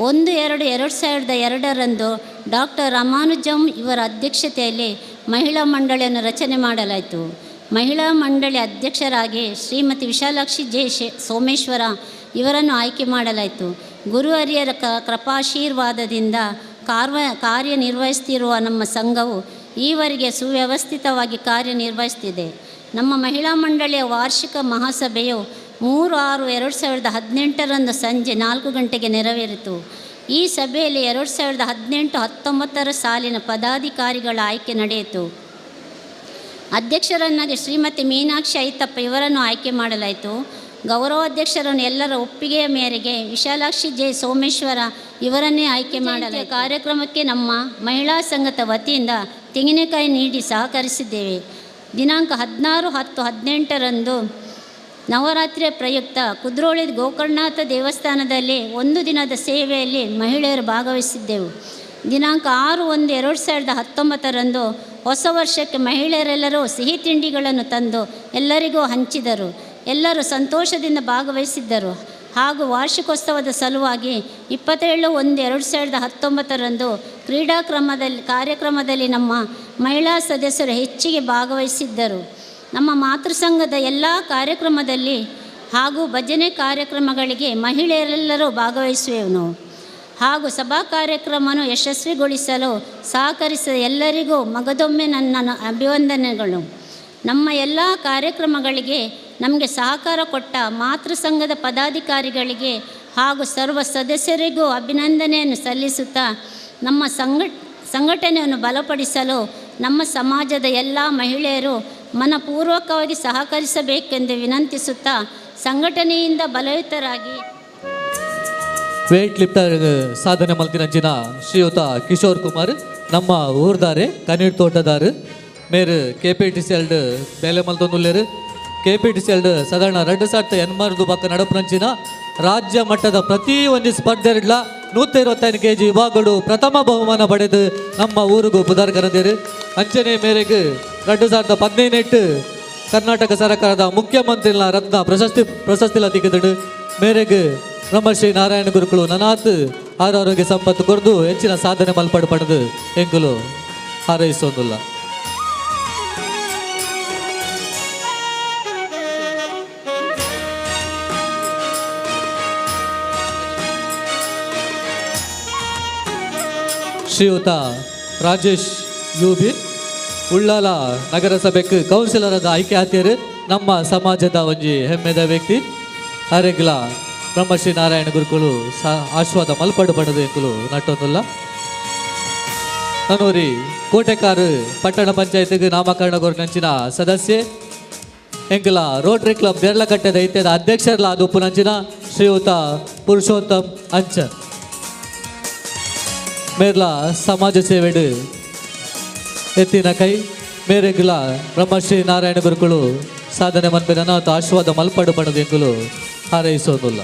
1/2/2002ರಂದು ಡಾಕ್ಟರ್ ರಾಮಾನುಜಂ ಇವರ ಅಧ್ಯಕ್ಷತೆಯಲ್ಲಿ ಮಹಿಳಾ ಮಂಡಳಿಯನ್ನು ರಚನೆ ಮಾಡಲಾಯಿತು. ಮಹಿಳಾ ಮಂಡಳಿ ಅಧ್ಯಕ್ಷರಾಗಿ ಶ್ರೀಮತಿ ವಿಶಾಲಾಕ್ಷಿ ಜೆ ಸೋಮೇಶ್ವರ ಇವರನ್ನು ಆಯ್ಕೆ ಮಾಡಲಾಯಿತು. ಗುರು ಹರಿಯರ ಕೃಪಾಶೀರ್ವಾದದಿಂದ ಕಾರ್ಯನಿರ್ವಹಿಸುತ್ತಿರುವ ನಮ್ಮ ಸಂಘವು ಈವರೆಗೆ ಸುವ್ಯವಸ್ಥಿತವಾಗಿ ಕಾರ್ಯನಿರ್ವಹಿಸುತ್ತಿದೆ. ನಮ್ಮ ಮಹಿಳಾ ಮಂಡಳಿಯ ವಾರ್ಷಿಕ ಮಹಾಸಭೆಯು 3-6-2018ರಂದು ಸಂಜೆ 4 ಗಂಟೆಗೆ ನೆರವೇರಿತು. ಈ ಸಭೆಯಲ್ಲಿ 2018-19ರ ಸಾಲಿನ ಪದಾಧಿಕಾರಿಗಳ ಆಯ್ಕೆ ನಡೆಯಿತು. ಅಧ್ಯಕ್ಷರನ್ನಾಗಿ ಶ್ರೀಮತಿ ಮೀನಾಕ್ಷಿ ಐತಪ್ಪ ಇವರನ್ನು ಆಯ್ಕೆ ಮಾಡಲಾಯಿತು. ಗೌರವಾಧ್ಯಕ್ಷರನ್ನು ಎಲ್ಲರ ಒಪ್ಪಿಗೆಯ ಮೇರೆಗೆ ವಿಶಾಲಾಕ್ಷಿ ಜೆ ಸೋಮೇಶ್ವರ ಇವರನ್ನೇ ಆಯ್ಕೆ ಮಾಡಲಾಯಿತು. ಕಾರ್ಯಕ್ರಮಕ್ಕೆ ನಮ್ಮ ಮಹಿಳಾ ಸಂಘದ ವತಿಯಿಂದ ತೆಂಗಿನಕಾಯಿ ನೀಡಿ ಸಹಕರಿಸಿದ್ದೇವೆ. ದಿನಾಂಕ 16-10-18ರಂದು ನವರಾತ್ರಿಯ ಪ್ರಯುಕ್ತ ಕುದ್ರೋಳಿ ಗೋಕರ್ಣನಾಥ ದೇವಸ್ಥಾನದಲ್ಲಿ ಒಂದು ದಿನದ ಸೇವೆಯಲ್ಲಿ ಮಹಿಳೆಯರು ಭಾಗವಹಿಸಿದ್ದೆವು. ದಿನಾಂಕ 6-1-2019ರಂದು ಹೊಸ ವರ್ಷಕ್ಕೆ ಮಹಿಳೆಯರೆಲ್ಲರೂ ಸಿಹಿ ತಿಂಡಿಗಳನ್ನು ತಂದು ಎಲ್ಲರಿಗೂ ಹಂಚಿದರು. ಎಲ್ಲರೂ ಸಂತೋಷದಿಂದ ಭಾಗವಹಿಸಿದ್ದರು. ಹಾಗೂ ವಾರ್ಷಿಕೋತ್ಸವದ ಸಲುವಾಗಿ 27-1-2019ರಂದು ಕಾರ್ಯಕ್ರಮದಲ್ಲಿ ನಮ್ಮ ಮಹಿಳಾ ಸದಸ್ಯರು ಹೆಚ್ಚಿಗೆ ಭಾಗವಹಿಸಿದ್ದರು. ನಮ್ಮ ಮಾತೃಸಂಘದ ಎಲ್ಲ ಕಾರ್ಯಕ್ರಮದಲ್ಲಿ ಹಾಗೂ ಭಜನೆ ಕಾರ್ಯಕ್ರಮಗಳಿಗೆ ಮಹಿಳೆಯರೆಲ್ಲರೂ ಭಾಗವಹಿಸುವೆವು ನಾವು. ಹಾಗೂ ಸಭಾ ಕಾರ್ಯಕ್ರಮವನ್ನು ಯಶಸ್ವಿಗೊಳಿಸಲು ಸಹಕರಿಸಿದ ಎಲ್ಲರಿಗೂ ಮಗದೊಮ್ಮೆ ನನ್ನ ಅಭಿವಂದನೆಗಳು. ನಮ್ಮ ಎಲ್ಲ ಕಾರ್ಯಕ್ರಮಗಳಿಗೆ ನಮಗೆ ಸಹಕಾರ ಕೊಟ್ಟ ಮಾತೃಸಂಘದ ಪದಾಧಿಕಾರಿಗಳಿಗೆ ಹಾಗೂ ಸರ್ವ ಸದಸ್ಯರಿಗೂ ಅಭಿನಂದನೆಯನ್ನು ಸಲ್ಲಿಸುತ್ತಾ ನಮ್ಮ ಸಂಘಟನೆಯನ್ನು ಬಲಪಡಿಸಲು ನಮ್ಮ ಸಮಾಜದ ಎಲ್ಲ ಮಹಿಳೆಯರು ಮನಪೂರ್ವಕವಾಗಿ ಸಹಕರಿಸಬೇಕೆಂದು ವಿನಂತಿಸುತ್ತಾ ಸಂಘಟನೆಯಿಂದ ಬಲಯುತರಾಗಿ. ವೇಟ್ ಲಿಫ್ಟರ್ ಸಾಧನೆ ಮಲ್ತಿನಂಚಿನ ಶ್ರೀಯುತ ಕಿಶೋರ್ ಕುಮಾರ್ ನಮ್ಮ ಊರ್ದಾರೆ, ಕನೀರ್ ತೋಟದಾರು. ಮೇರು K P T C L ಬೇಲೆ ಮಲ್ತೊಂದುಲ್ಲೇರು. K P T C L ಸಾಧಾರಣ 2080 ಬಕ್ಕ ನಡಪುನಂಚಿನ ರಾಜ್ಯ ಮಟ್ಟದ ಪ್ರತಿ ಒಂದು ಸ್ಪರ್ಧೆಡ್ಲ 125 ಕೆ ಜಿ ವಿಭಾಗಗಳು ಪ್ರಥಮ ಬಹುಮಾನ ಪಡೆದು ನಮ್ಮ ಊರಿಗೂ ಪುದಾರ್ ಕರೆದಿರು. ಅಂಚನೆ ಮೇರೆಗೆ 2018 ಕರ್ನಾಟಕ ಸರ್ಕಾರದ ಮುಖ್ಯಮಂತ್ರಿಗಳ ರತ್ನ ಪ್ರಶಸ್ತಿಲ ತಿಕ್ಕಿದಡು. ಮೇರೆಗೆ ಬ್ರಹ್ಮಶ್ರೀ ನಾರಾಯಣ ಗುರುಗಳು ನನಾತ್ ಆರೋಗ್ಯ ಸಂಪತ್ತು ಕೊರದು ಹೆಚ್ಚಿನ ಸಾಧನೆ ಮಲ್ಪಡು ಪಡೆದು ಎಂಕುಲು ಹಾರೈಸೋದಿಲ್ಲ. ಶ್ರೀಯುತ ರಾಜೇಶ್ ಯುಬಿ ಉಳ್ಳಾಲ ನಗರಸಭೆಗೆ ಕೌನ್ಸಿಲರ್ ಆದ ಆಯ್ಕೆ ಆತಿಯರು ನಮ್ಮ ಸಮಾಜದ ಒಂಜಿ ಹೆಮ್ಮೆದ ವ್ಯಕ್ತಿ. ಅರೆಗ್ಲ ಬ್ರಹ್ಮಶ್ರೀ ನಾರಾಯಣ ಗುರುಕುಲು ಆಶ್ವಾದ ಮಲ್ಪಡು ಪಡೆದು ಎಂಕುಲು ನಟ್ಟೊಂದುಲ್ಲ. ನನೂರಿ ಕೋಟೆಕಾರು ಪಟ್ಟಣ ಪಂಚಾಯತ್ಗೆ ನಾಮಕರಣ ಗೊರ್ನಂಚಿನ ಸದಸ್ಯೆ ಎಂಕುಲ ರೋಟರಿ ಕ್ಲಬ್ ದೇರ್ಲಕಟ್ಟೆದ ಇತ್ಯದ ಅಧ್ಯಕ್ಷರ್ಲ ಅದು ಉಪ್ಪುನಂಚಿನ ಶ್ರೀಯುತ ಪುರುಷೋತ್ತಮ್ ಅಂಚನ್ ಮೇರ್ಲ ಸಮಾಜ ಸೇವೆಡು ಎತ್ತಿನ ಕೈ ಮೇರೆಗ್ಲ ಬ್ರಹ್ಮಶ್ರೀ ನಾರಾಯಣ ಗುರುಕುಲು ಸಾಧನೆ ಮನ್ಪಿನ ಆಶೀರ್ವಾದ ಮಲ್ಪಡು ಪಡೆದು ಎಂಕುಲು ಹಾರೈಸೋದಿಲ್ಲ.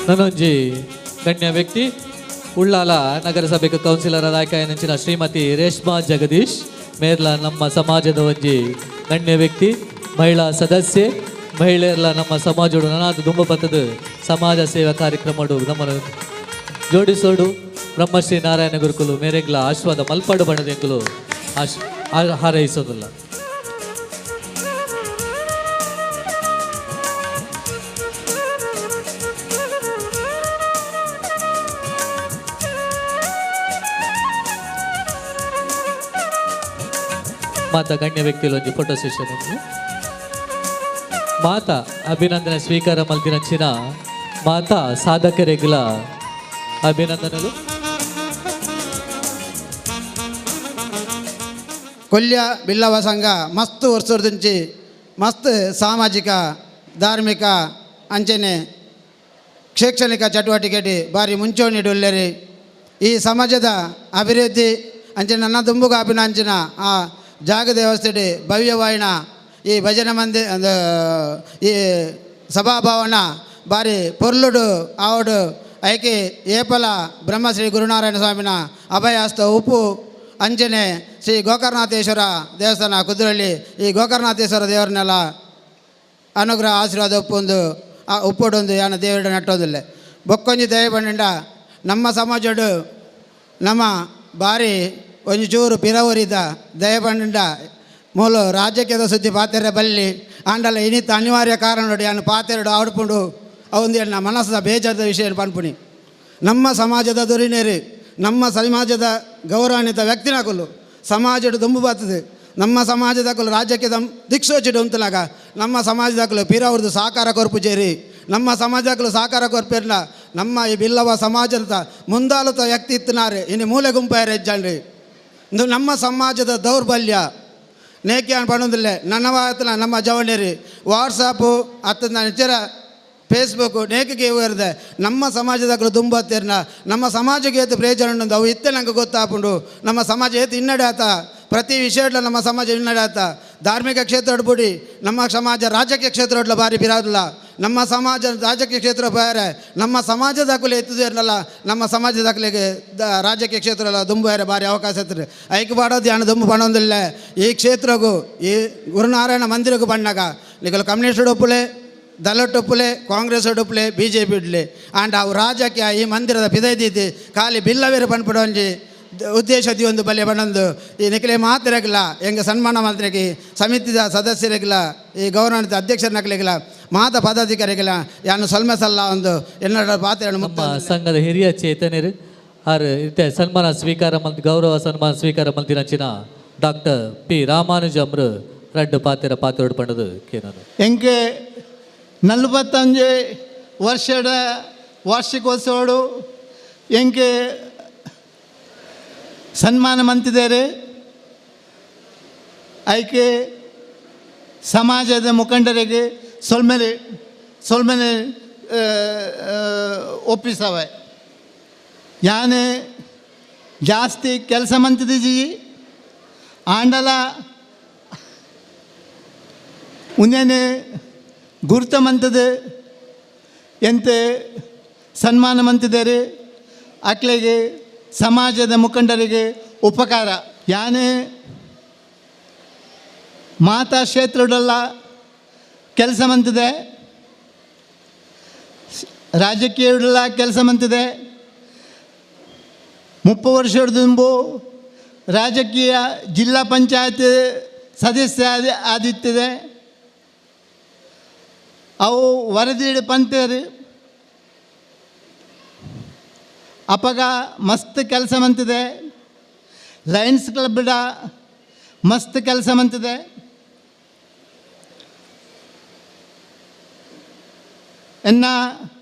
ನನೊಂಜಿ ಗಣ್ಯ ವ್ಯಕ್ತಿ ಉಳ್ಳಾಲ ನಗರಸಭೆಗೆ ಕೌನ್ಸಿಲರ್ ಆಯ್ಕೆಯಂಚಿನ ಶ್ರೀಮತಿ ರೇಷ್ಮಾ ಜಗದೀಶ್ ಮೇರ್ಲ ನಮ್ಮ ಸಮಾಜದ ಒಂಜಿ ಗಣ್ಯ ವ್ಯಕ್ತಿ, ಮಹಿಳಾ ಸದಸ್ಯೆ, ಮಹಿಳೆಯರ್ಲ ನಮ್ಮ ಸಮಾಜೋಡು ನನಾದ ದುಂಬ ಬತ್ತದ ಸಮಾಜ ಸೇವಾ ಕಾರ್ಯಕ್ರಮಡು ನಮ್ಮನ್ನು ಜೋಡಿಸೋಡು. ಬ್ರಹ್ಮಶ್ರೀ ನಾರಾಯಣ ಗುರುಕುಲು ಮೇರೆಗ್ಲ ಆಶ್ವಾದ ಮಲ್ಪಡು ಬಣ್ಣದ ಎಂಕುಲು ಹಾರೈಸೋದಿಲ್ಲ. ಮಾತಾ ಗಣ್ಯ ವ್ಯಕ್ತಿಗಳು ಒಂಜಿ ಫೋಟೋ ಸೆಷನ್ ಉಂಟು. ಮಾತಾ ಅಭಿನಂದನೆ ಸ್ವೀಕಾರ ಮಲ್ತಿನಂಚಿನ ಮಾತಾ ಸಾಧಕರಿಗಳ ಅಭಿನಂದನೆಗಳು. ಕೊಲ್ಯ ಬಿಲ್ಲವ ಸಂಘ ಮಸ್ತ್ ವರ್ಷದಿಂಚಿ ಮಸ್ತ್ ಸಾಮಾಜಿಕ ಧಾರ್ಮಿಕ ಅಂಚನೆ ಶೈಕ್ಷಣಿಕ ಚಟುವಟಿಕೆ ಭಾರಿ ಮುಂಚೂಣಿಡು ಉಲ್ಲೆರಿ. ಈ ಸಮಾಜದ ಅಭಿವೃದ್ಧಿ ಅಂಚನೆ ನನ್ನ ದುಂಬುಗಾಪಿನ ಅಂಚಿನ ಆ ಜಾಗ ದೇವಸ್ಥೆ ಭವ್ಯವಾಯಿನ ಈ ಭಜನೆ ಮಂದಿ ಈ ಸಭಾಭವನ ಭಾರಿ ಪೊರ್ಲುಡು ಆವಡು ಐಕೆ ಏಪಲ ಬ್ರಹ್ಮಶ್ರೀ ಗುರುನಾರಾಯಣ ಸ್ವಾಮಿನ ಅಭಯಹಸ್ತ ಉಪ್ಪು ಅಂಚನೆ ಶ್ರೀ ಗೋಕರ್ಣನಾಥೇಶ್ವರ ದೇವಸ್ಥಾನ ಕುದ್ರಳ್ಳಿ ಈ ಗೋಕರ್ಣನಾಥೇಶ್ವರ ದೇವರನ್ನೆಲ್ಲ ಅನುಗ್ರಹ ಆಶೀರ್ವಾದ ಉಪ್ಪೊಂದು ಆ ಉಪ್ಪೊಡೊಂದು ಯಾನ ದೇವರ ನಟ್ಟೋದಿಲ್ಲ. ಬೊಕ್ಕೊಂಜಿ ದಯ ಬಂಡ ನಮ್ಮ ಸಮಾಜಡು ನಮ್ಮ ಭಾರಿ ಒಂಜಿ ಚೂರು ಪಿರವರಿದ ದಯ ಬಂಡ ಮೂಲ ರಾಜಕೀಯದ ಸುದ್ದಿ ಪಾತ್ರೆ ಬಲ್ಲಿ ಆಂಡಲ ಇನಿತ ಅನಿವಾರ್ಯ ಕಾರಣ ನೋಡಿ ಅನ್ನು ಪಾತೆರಡು ಆಡ್ಪುಂಡು ಅವೊಂದು ಎನ್ನ ಮನಸ್ಸದ ಬೇಜಾರದ ವಿಷಯ ಪನ್ಪುನಿ. ನಮ್ಮ ಸಮಾಜದ ದೊರಿನೇರಿ, ನಮ್ಮ ಸಮಾಜದ ಗೌರವಾನ್ವಿತ ವ್ಯಕ್ತಿನಕುಲು ಸಮಾಜಡು ದುಂಬು ಬರ್ತದೆ. ನಮ್ಮ ಸಮಾಜದಕುಲು ರಾಜ್ಯಕ್ಕೆ ದಮ್ ದಿಕ್ಸೋಚಿಡು ಅಂತಲಾಗ ನಮ್ಮ ಸಮಾಜದಕುಲು ಪಿರವ್ರದ್ದು ಸಹಕಾರ ಕೊರ್ಪು ಜೇರಿ, ನಮ್ಮ ಸಮಾಜದಕುಲು ಸಹಕಾರ ಕೊರ್ಪಿರ್ನ ನಮ್ಮ ಈ ಬಿಲ್ಲವ ಸಮಾಜದ ಮುಂದಾಲುತ ವ್ಯಕ್ತಿ ಇತ್ತನಾರೆ ಇನ್ನು ಮೂಲೆ ಗುಂಪಾಯರ ಹೆಜ್ಜಾನ್ರಿ. ಇಂದು ನಮ್ಮ ಸಮಾಜದ ದೌರ್ಬಲ್ಯ ನೇಕೆ ಪಣೊಂದಿಲ್ಲ. ನನ್ನವಾತನ ನಮ್ಮ ಜವಣೇರಿ ವಾಟ್ಸಾಪು ಅತ್ತ ನಿಚ್ಚರ ಫೇಸ್ಬುಕ್ಕು ನೇಕಿಗೆ ಇರುತ್ತೆ. ನಮ್ಮ ಸಮಾಜದಕಲು ದುಂಬತ್ತಿರ್ನ ನಮ್ಮ ಸಮಾಜಕ್ಕೆ ಏತು ಪ್ರಯೋಜನ ಉಂಡು ಅವು ಇತ್ತೆ ನಂಗೆ ಗೊತ್ತಾಪುಂಡು. ನಮ್ಮ ಸಮಾಜ ಏತು ಹಿನ್ನಡೆ ಆತ, ಪ್ರತಿ ವಿಷಯಡ್ಲ ನಮ್ಮ ಸಮಾಜ ಹಿನ್ನಡೆ ಆತ. ಧಾರ್ಮಿಕ ಕ್ಷೇತ್ರ ಬಿಡಿ, ನಮ್ಮ ಸಮಾಜ ರಾಜಕೀಯ ಕ್ಷೇತ್ರ ಹೊಡ್ಲ ಭಾರಿ ಬಿರಾದಿಲ್ಲ. ನಮ್ಮ ಸಮಾಜ ರಾಜಕೀಯ ಕ್ಷೇತ್ರ ಬೇರೆ, ನಮ್ಮ ಸಮಾಜದ ದಾಖಲೆ ಎತ್ತಿದಿರಲ್ಲ, ನಮ್ಮ ಸಮಾಜದ ದಾಖಲೆಗೆ ರಾಜಕೀಯ ಕ್ಷೇತ್ರ ಎಲ್ಲ ದುಂಬು ಬೇರೆ ಭಾರಿ ಅವಕಾಶ ಇರ್ತದೆ. ಐಕೆ ಬಾಡೋದು ಯಾನು ದುಂಬು ಬಣ್ಣೊಂದಿಲ್ಲ. ಈ ಕ್ಷೇತ್ರಗೂ ಈ ಗುರುನಾರಾಯಣ ಮಂದಿರಗೂ ಬಣ್ಣಾಗ ನಿಗಲು ಕಮ್ಯುನಿಸ್ಟ್ ಒಪ್ಪುಲೆ, ದಲಟ್ ಒಪ್ಪುಲೆ, ಕಾಂಗ್ರೆಸ್ ಒಪ್ಪುಲೆ, B J P ಇಡ್ಲಿ and ಅವು ರಾಜಕೀಯ ಈ ಮಂದಿರದ ಪಿದೈದೀತಿ ಖಾಲಿ ಬಿಲ್ಲವೇರು ಪನ್ಪಡೊಂಜಿ ಉದ್ದೇಶ ಒಂದು ಬಲೆ ಬಣ್ಣೊಂದು ಈ ನಿಖಲೆ ಮಾತಿರಗಿಲ್ಲ. ಹೆಂಗೆ ಸನ್ಮಾನ ಮಾತ್ರಕ್ಕೆ ಸಮಿತಿದ ಸದಸ್ಯರಿಗಿಲ್ಲ, ಈ ಗೌರವಾನ್ವಿತ ಅಧ್ಯಕ್ಷರನ್ನಕ್ಲಿಗಿಲ್ಲ, ಮಾತ ಪದಾಧಿಕಾರಿಗಿಲ್ಲ ಯಾನು ಸೊಲ್ಮೆ ಸಲ್ಲ ಒಂದು ಎನ್ನಡ ಪಾತ್ರ. ನಮ್ಮ ಸಂಘದ ಹಿರಿಯ ಚೇತನರು ಆರ್ ಇತ್ತೆ ಸನ್ಮಾನ ಸ್ವೀಕಾರ ಮಲ್ತ್ ಗೌರವ ಸನ್ಮಾನ ಸ್ವೀಕಾರ ಮಲ್ತಿನಂಚಿನ ಡಾಕ್ಟರ್ ಪಿ ರಾಮಾನುಜಮ್ರು ರಡ್ಡು ಪಾತ್ರ ಪಾತ್ರೋಡು ಪಂಡದು ಕೇನನು. ಎಂಕೆ 45 ವರ್ಷದ ವಾರ್ಷಿಕೋತ್ಸವಡು ಎಂಕೆ ಸನ್ಮಾನ ಮಂತಿದ್ದಾರೆ. ಆಯ್ಕೆ ಸಮಾಜದ ಮುಖಂಡರಿಗೆ ಸೊಲ್ಮೆಲೆ ಸೊಲ್ಮೆಲೆ ಒಪ್ಪಿಸವೆ. ಯಾನೆ ಜಾಸ್ತಿ ಕೆಲಸ ಮಂತಿದ್ದೀ ಆಂಡಲ ಉನ್ನೇನೆ ಗುರುತ ಮಂತದೆ ಎಂತೆ ಸನ್ಮಾನ ಮಂತಿದ್ದಾರೆ. ಅಕ್ಲೆಗೆ ಸಮಾಜದ ಮುಖಂಡರಿಗೆ ಉಪಕಾರ. ಯಾನೇ ಮಾತಾ ಕ್ಷೇತ್ರದಲ್ಲ ಕೆಲಸ ಮಂತಿದೆ, ರಾಜಕೀಯದಲ್ಲ ಕೆಲಸ ಮಂತಿದೆ. 30 ವರ್ಷದ ದುಂಬು ರಾಜಕೀಯ ಜಿಲ್ಲಾ ಪಂಚಾಯತ್ ಸದಸ್ಯ ಆದಿತ್ತಿದೆ. ಅವು ವರದಿ ಪಂತೇರು ಅಪಗ ಮಸ್ತ್ ಕೆಲಸ ಮಂತಿದೆ. ಲಯನ್ಸ್ ಕ್ಲಬ್ಡ ಮಸ್ತ್ ಕೆಲಸ ಮಂತಿದೆ. ಎನ್ನ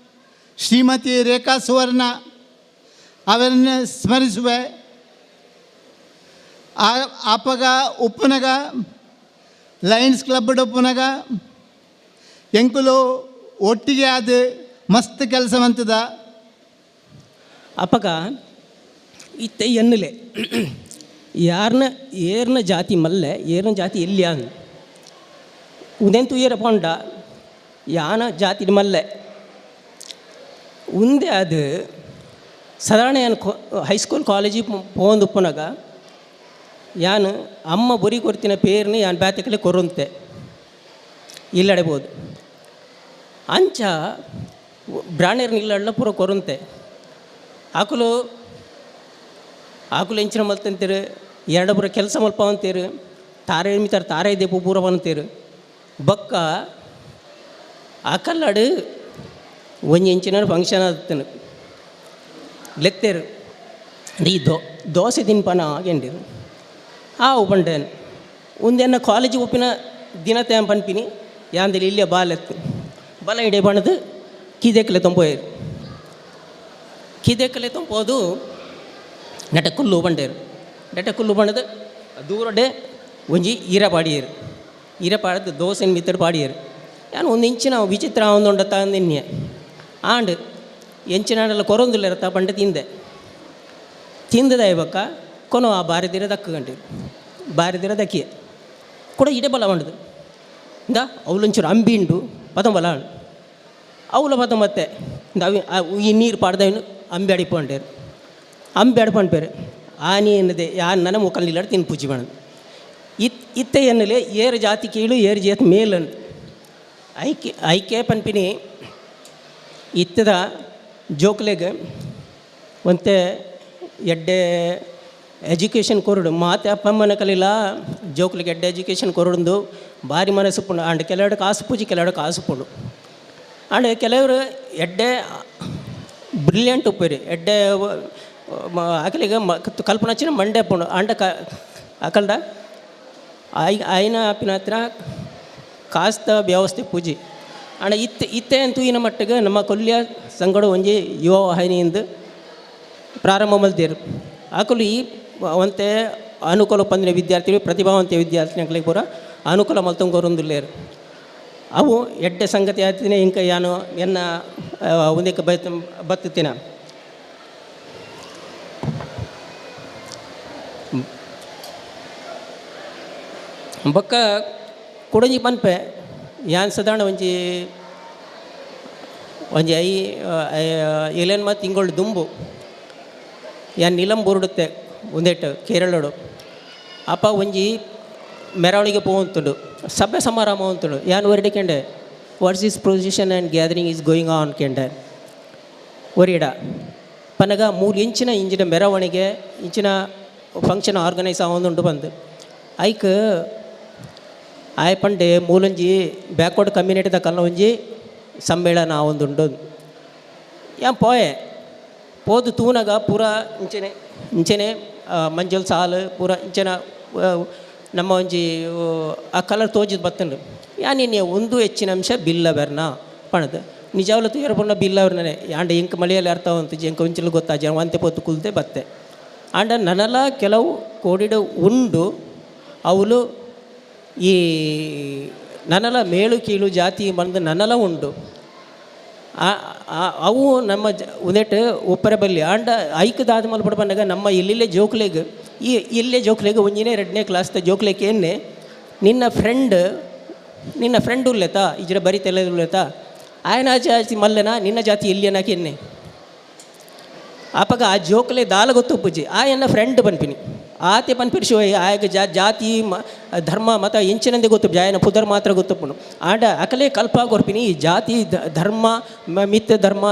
ಶ್ರೀಮತಿ ರೇಖಾ ಸುವರ್ಣ ಅವರನ್ನು ಸ್ಮರಿಸುವೆ. ಆಪಗ ಉಪ್ಪುನಗ ಲಯನ್ಸ್ ಕ್ಲಬ್ ಉಪ್ಪುನಗ ಎಂಕುಲು ಒಟ್ಟಿಗೆ ಆದ ಮಸ್ತ್ ಕೆಲಸ ಮಂತದ. ಅಪಗ ಇತ್ತೆ ಎನ್ನಲೆ ಯಾರನ್ನ ಏರ್ನ ಜಾತಿ ಮಲ್ಲೆ ಏರ್ನ ಜಾತಿ ಎಲ್ಲಿ ಅಂದ್ ಉದೆಂತು ಏರ ಪೊಂಡ ಯಾನ ಜಾತಿ ಮಲ್ಲೆ ಉಂದೆ ಅದು ಸಾಧಾರಣ ಯಾನ್ high school college ಪೋಂದು ಉಪ್ಪುನಗ ಯಾನ್ ಅಮ್ಮ ಬೊರಿ ಕೊರ್ತಿನ ಪೇರ್ನ ಯಾನ್ ಬ್ಯಾತೆಕಲೆ ಕೊರುಂತೆ ಇಲ್ಲಡೆಬೋದು ಅಂಚ ಬ್ರಾಣೇರ್ನ ಇಲ್ಲಡ್ಲ ಪೂರ ಕೊರುಂತೆ ಆಕುಲು ಆಕುಲು ಎಂಚಿನ ಮಲ್ತಂತೀರು ಎರಡು ಪೂರ ಕೆಲಸ ಮಲ್ಪ ಅಂತೀರು ತಾರೆ ಮಿತಾರ ತಾರೆ ದೇಪು ಪೂರ ಬಂತೀರು ಬಕ್ಕ ಆಕಲ್ಲಾಡು ಒಂಜಿ ಇಂಚಿನ ಫಂಕ್ಷನ್ ಆತನು ಲೆತ್ತೇರು ಈ ದೋಸೆ ತಿನ್ಪನ ಆಗೆಂಡಿರು ಆ ಉಪಂಡೇನು ಒಂದೆನ್ನ ಕಾಲೇಜ್ ಒಪ್ಪಿನ ದಿನ ತೇಂ ಪನ್ಪಿನಿ ಯಾಂದಿಲ್ ಇಲ್ಲೇ ಬಾಲೆತ್ತು ಬಲ ಇಡೆ ಬಣ್ಣದು ಕಿದೆಕ್ಕಲೆ ತೊಂಬೋಯರು ಕಿದೆಕ್ಕಲೆ ತೊಂಬೋದು ನೆಟ ಕುಲ್ಲು ಬಂಡೇರು ನೆಟ ಕುಲ್ಲು ಬಣ್ಣದು ದೂರಡೆ ಒಂಜಿ ಈರ ಪಾಡಿಯರು ಈರ ಪಾಡದು ದೋಸೆ ಮಿತ್ತಡು ಪಾಡಿಯರು ಯಾನು ಒಂದು ಇಂಚಿನ ವಿಚಿತ್ರ ಒಂದುಂಡ ತಂದಿನ್ನೆ ಆಂಡ್ ಎಂಚಿನಾಡೆಲ್ಲ ಕೊರೊಂದುಲ್ಲೆರತ್ತ ಪಂಡ ತಿಂದೆ ತಿಂದದ ಇಬಕ್ಕ ಕೊನೊ ಆ ಬಾರಿದಿರ ದಕ್ಕ ಗಂಟೆ ಬಾರಿದಿರ ದಕ್ಕಿಯೆ ಕೂಡ ಇಡೆ ಬಲ ಬಂಡದು ಇಂದ ಅವಲೊಂಚೂರು ಅಂಬಿಂಡು ಪತಂಬಲ ಅವಲ ಪತ ಮತ್ತೆ ಅವಿ ಈ ನೀರು ಪಾಡ್ದವನು ಅಂಬಿ ಅಡಿಪಂಡೇರು ಅಂಬಿ ಅಡ್ಪಂಡ್ಪೇರು ಆನಿ ಎನ್ನದೆ ಯಾನ್ ನನ್ನ ಮುಖಲ್ ನಿಲ್ಲಡ್ ತಿನ್ ಪೂಜೆ ಮಾಡೋದು ಇತ್ತೆ ಎನ್ನಲೆ ಏರು ಜಾತಿ ಕೀಳು ಏರು ಜಾತಿ ಮೇಲ್ ಅಂತ ಐಕೆ ಐಕೆ ಪನ್ಪಿನಿ ಇತ್ತದ ಜೋಕ್ಲೆಗ್ ಒಂತೆ ಎಡ್ಡೆ ಎಜುಕೇಷನ್ ಕೊರಡು ಮಾತೆ ಅಪ್ಪಮ್ಮನ ಕಲಿಲ್ಲ ಜೋಕ್ಲಿಗೆ ಎಡ್ಡೆ ಎಜುಕೇಷನ್ ಕೊರಡು ಬಾರಿ ಮನಸ್ಸು ಪುಂಡು. ಆಂಡ ಕೆಲವೆಡೆ ಕಾಸು ಪೂಜೆ, ಕೆಲವೆಡೆ ಕಾಸು ಪುಂಡು. ಆಂಡ ಕೆಲವರು ಎಡ್ಡೆ ಬ್ರಿಲಿಯಂಟ್ ಉಪ್ಪೇರಿ, ಎಡ್ಡೆ ಅಕಲಿಗೆ ಕಲ್ಪನಚ್ಚಿನ ಮಂಡೆ ಪುಂಡು. ಆಂಡ ಅಕಲ್ಡ ಆಯ್ನ ಆಪಿನ ಹತ್ರ ಕಾಸ್ತ ವ್ಯವಸ್ಥೆ ಪೂಜೆ. ಆಂಡ ಇತ್ತೆ ಇತ್ತೆ ತೂಯಿನ ಮಟ್ಟಿಗೆ ನಮ್ಮ ಕೊಲ್ಯ ಸಂಗಡ ಒಂಜಿ ಯುವ ವಾಹಿನಿಯಿಂದ ಪ್ರಾರಂಭ ಮಲ್ತೇರು. ಆಕಲು ಈ ಒಂತೆ ಅನುಕೂಲ ಪಂದಿನ ವಿದ್ಯಾರ್ಥಿಗಳು, ಪ್ರತಿಭಾವಂತ ವಿದ್ಯಾರ್ಥಿಗಳಿಗೆ ಪೂರ ಅನುಕೂಲ ಮಲ್ತೊಂಗೊರೊಂದುಲ್ಲೇರು. ಅವು ಎಡ್ಡೆ ಸಂಗತಿ ಆತಿನ ಇಂಕ ಯಾನು ಎನ್ನ ಒಂದಕ್ಕೆ ಬತ್ತುತ್ತಿನ. ಬೊಕ್ಕ ಕುಡೊಂಜಿ ಪನ್ಪೆ ಯಾನ್ ಸಾಧಾರಣ ಒಂಜಿ ಒಂಜಿ I ಏಳೆನ್ಮ ತಿಂಗಳು ದುಂಬು ಯಾನ್ ನಿಲಂಬೂರುಡುತ್ತೆ ಒಂದೆಟ್ಟು ಕೇರಳಡು. ಅಪ್ಪ ಒಂಜಿ ಮೆರವಣಿಗೆ ಪೋವಂತುಂಡು, ಸಭೆ ಸಮಾರಂಭ ಅಂತುಂಡು. ಯಾನ್ ಒರಿಡಿಕೆಂಡೆ what's is procession and gathering is going on ಕೆಂಡೆ ಒರಿಯಡ ಪನಗ 3 ಇಂಚಿನ ಇಂಚಿನ ಮೆರವಣಿಗೆ ಇಂಚಿನ ಫಂಕ್ಷನ್ ಆರ್ಗನೈಸ್ ಆವೊಂದುಂಡು ಬಂದು. ಐಕ್ ಆಯ್ ಪಂಡೆ ಮೂಲೊಂಜಿ ಬ್ಯಾಕ್ವರ್ಡ್ ಕಮ್ಯುನಿಟಿದ ಕಲ್ಲ ಒಂಜಿ ಸಮ್ಮೇಳನ ಆವೊಂದುಂಡು. ಯಾನ್ ಪೋಯೆ ಪೋದು ತೂನಗ ಪೂರ ಇಂಚನೆ ಇಂಚನೆ ಮಂಜಲ್ ಸಾಲು ಪೂರ ಇಂಚನ ನಮ್ಮ ಒಂಜಿ ಆ ಕಲರ್ ತೋಜಿದ್ ಬತ್ತುಂಡು. ಯಾನ್ ಇನ್ನೆ ಒಂದು ಹೆಚ್ಚಿನ ಅಂಶ ಬಿಲ್ಲವೆರ್ನ ಪಣದು ನಿಜಾವಲ ತೂಯರ ಪಂಡ ಬಿಲ್ಲವೆರ್ನೇ ಆಂಡ ಇಂಕ್ ಮಳೆಯಲ್ಲಿ ಅರ್ಥ ಉಂಟು ಎಂಕ್ ಒಂಚಿಲು ಗೊತ್ತಾಜಿ ಒಂತೆ ಪೊತ್ತು ಕುಲ್ತೆ ಬತ್ತೆ. ಆಂಡ ನನಲ ಕೆಲವು ಕೋಡಿಡು ಉಂಡು ಅವಳು ಈ ನನಲ ಮೇಲು ಕೀಳು ಜಾತಿ ಬಂದು ನನಲ ಉಂಡು. ಅವು ನಮ್ಮ ಉಂದೆಟ್ ಉಪ್ಪರ ಬಲ್ಲಿ. ಆಂಡ ಐಕ್ದಾದ ಮಲ್ಪಡ ಬಂದಾಗ ನಮ್ಮ ಇಲ್ಲಿಲ್ಲೇ ಜೋಕ್ಲೆಗ್ ಈ ಇಲ್ಲೇ ಜೋಕ್ಲೆಗ್ ಒಂಜಿನೇ ಎರಡನೇ ಕ್ಲಾಸ್ದ ಜೋಕ್ಲೆಗ್ ಏನೇ ನಿನ್ನ ಫ್ರೆಂಡ್ ಉಲ್ಲೆತಾ ಇಜ್ರ ಬರಿ ತೆಲೆ ಉಲ್ಲೆತಾ ಆಯನ ಜಾತಿ ಮಲ್ಲನ ನಿನ್ನ ಜಾತಿ ಇಲ್ಲಿಯನಾಕೆ ಎನ್ನೆ ಆಪಗ ಆ ಜೋಕ್ಲೆ ದಾಲ ಗೊತ್ತು ಪೂಜಿ ಆಯನ ಫ್ರೆಂಡ್ ಪನ್ಪಿನಿ ಆತೆ ಪನ್ಪಿರಿ ಶಿವ ಆಯಗ ಜಾತಿ ಧರ್ಮ ಮತ ಎಂಚಿನಂದೆ ಗೊತ್ತು ಆಯನ ಪುದರ್ ಮಾತ್ರ ಗೊತ್ತುಪ್ಪುನು. ಆಂಡ ಅಕಲೆ ಕಲ್ಪ ಕೊರ್ಪಿನಿ ಈ ಜಾತಿ ಧರ್ಮ ಮಿತ್ತ ಧರ್ಮ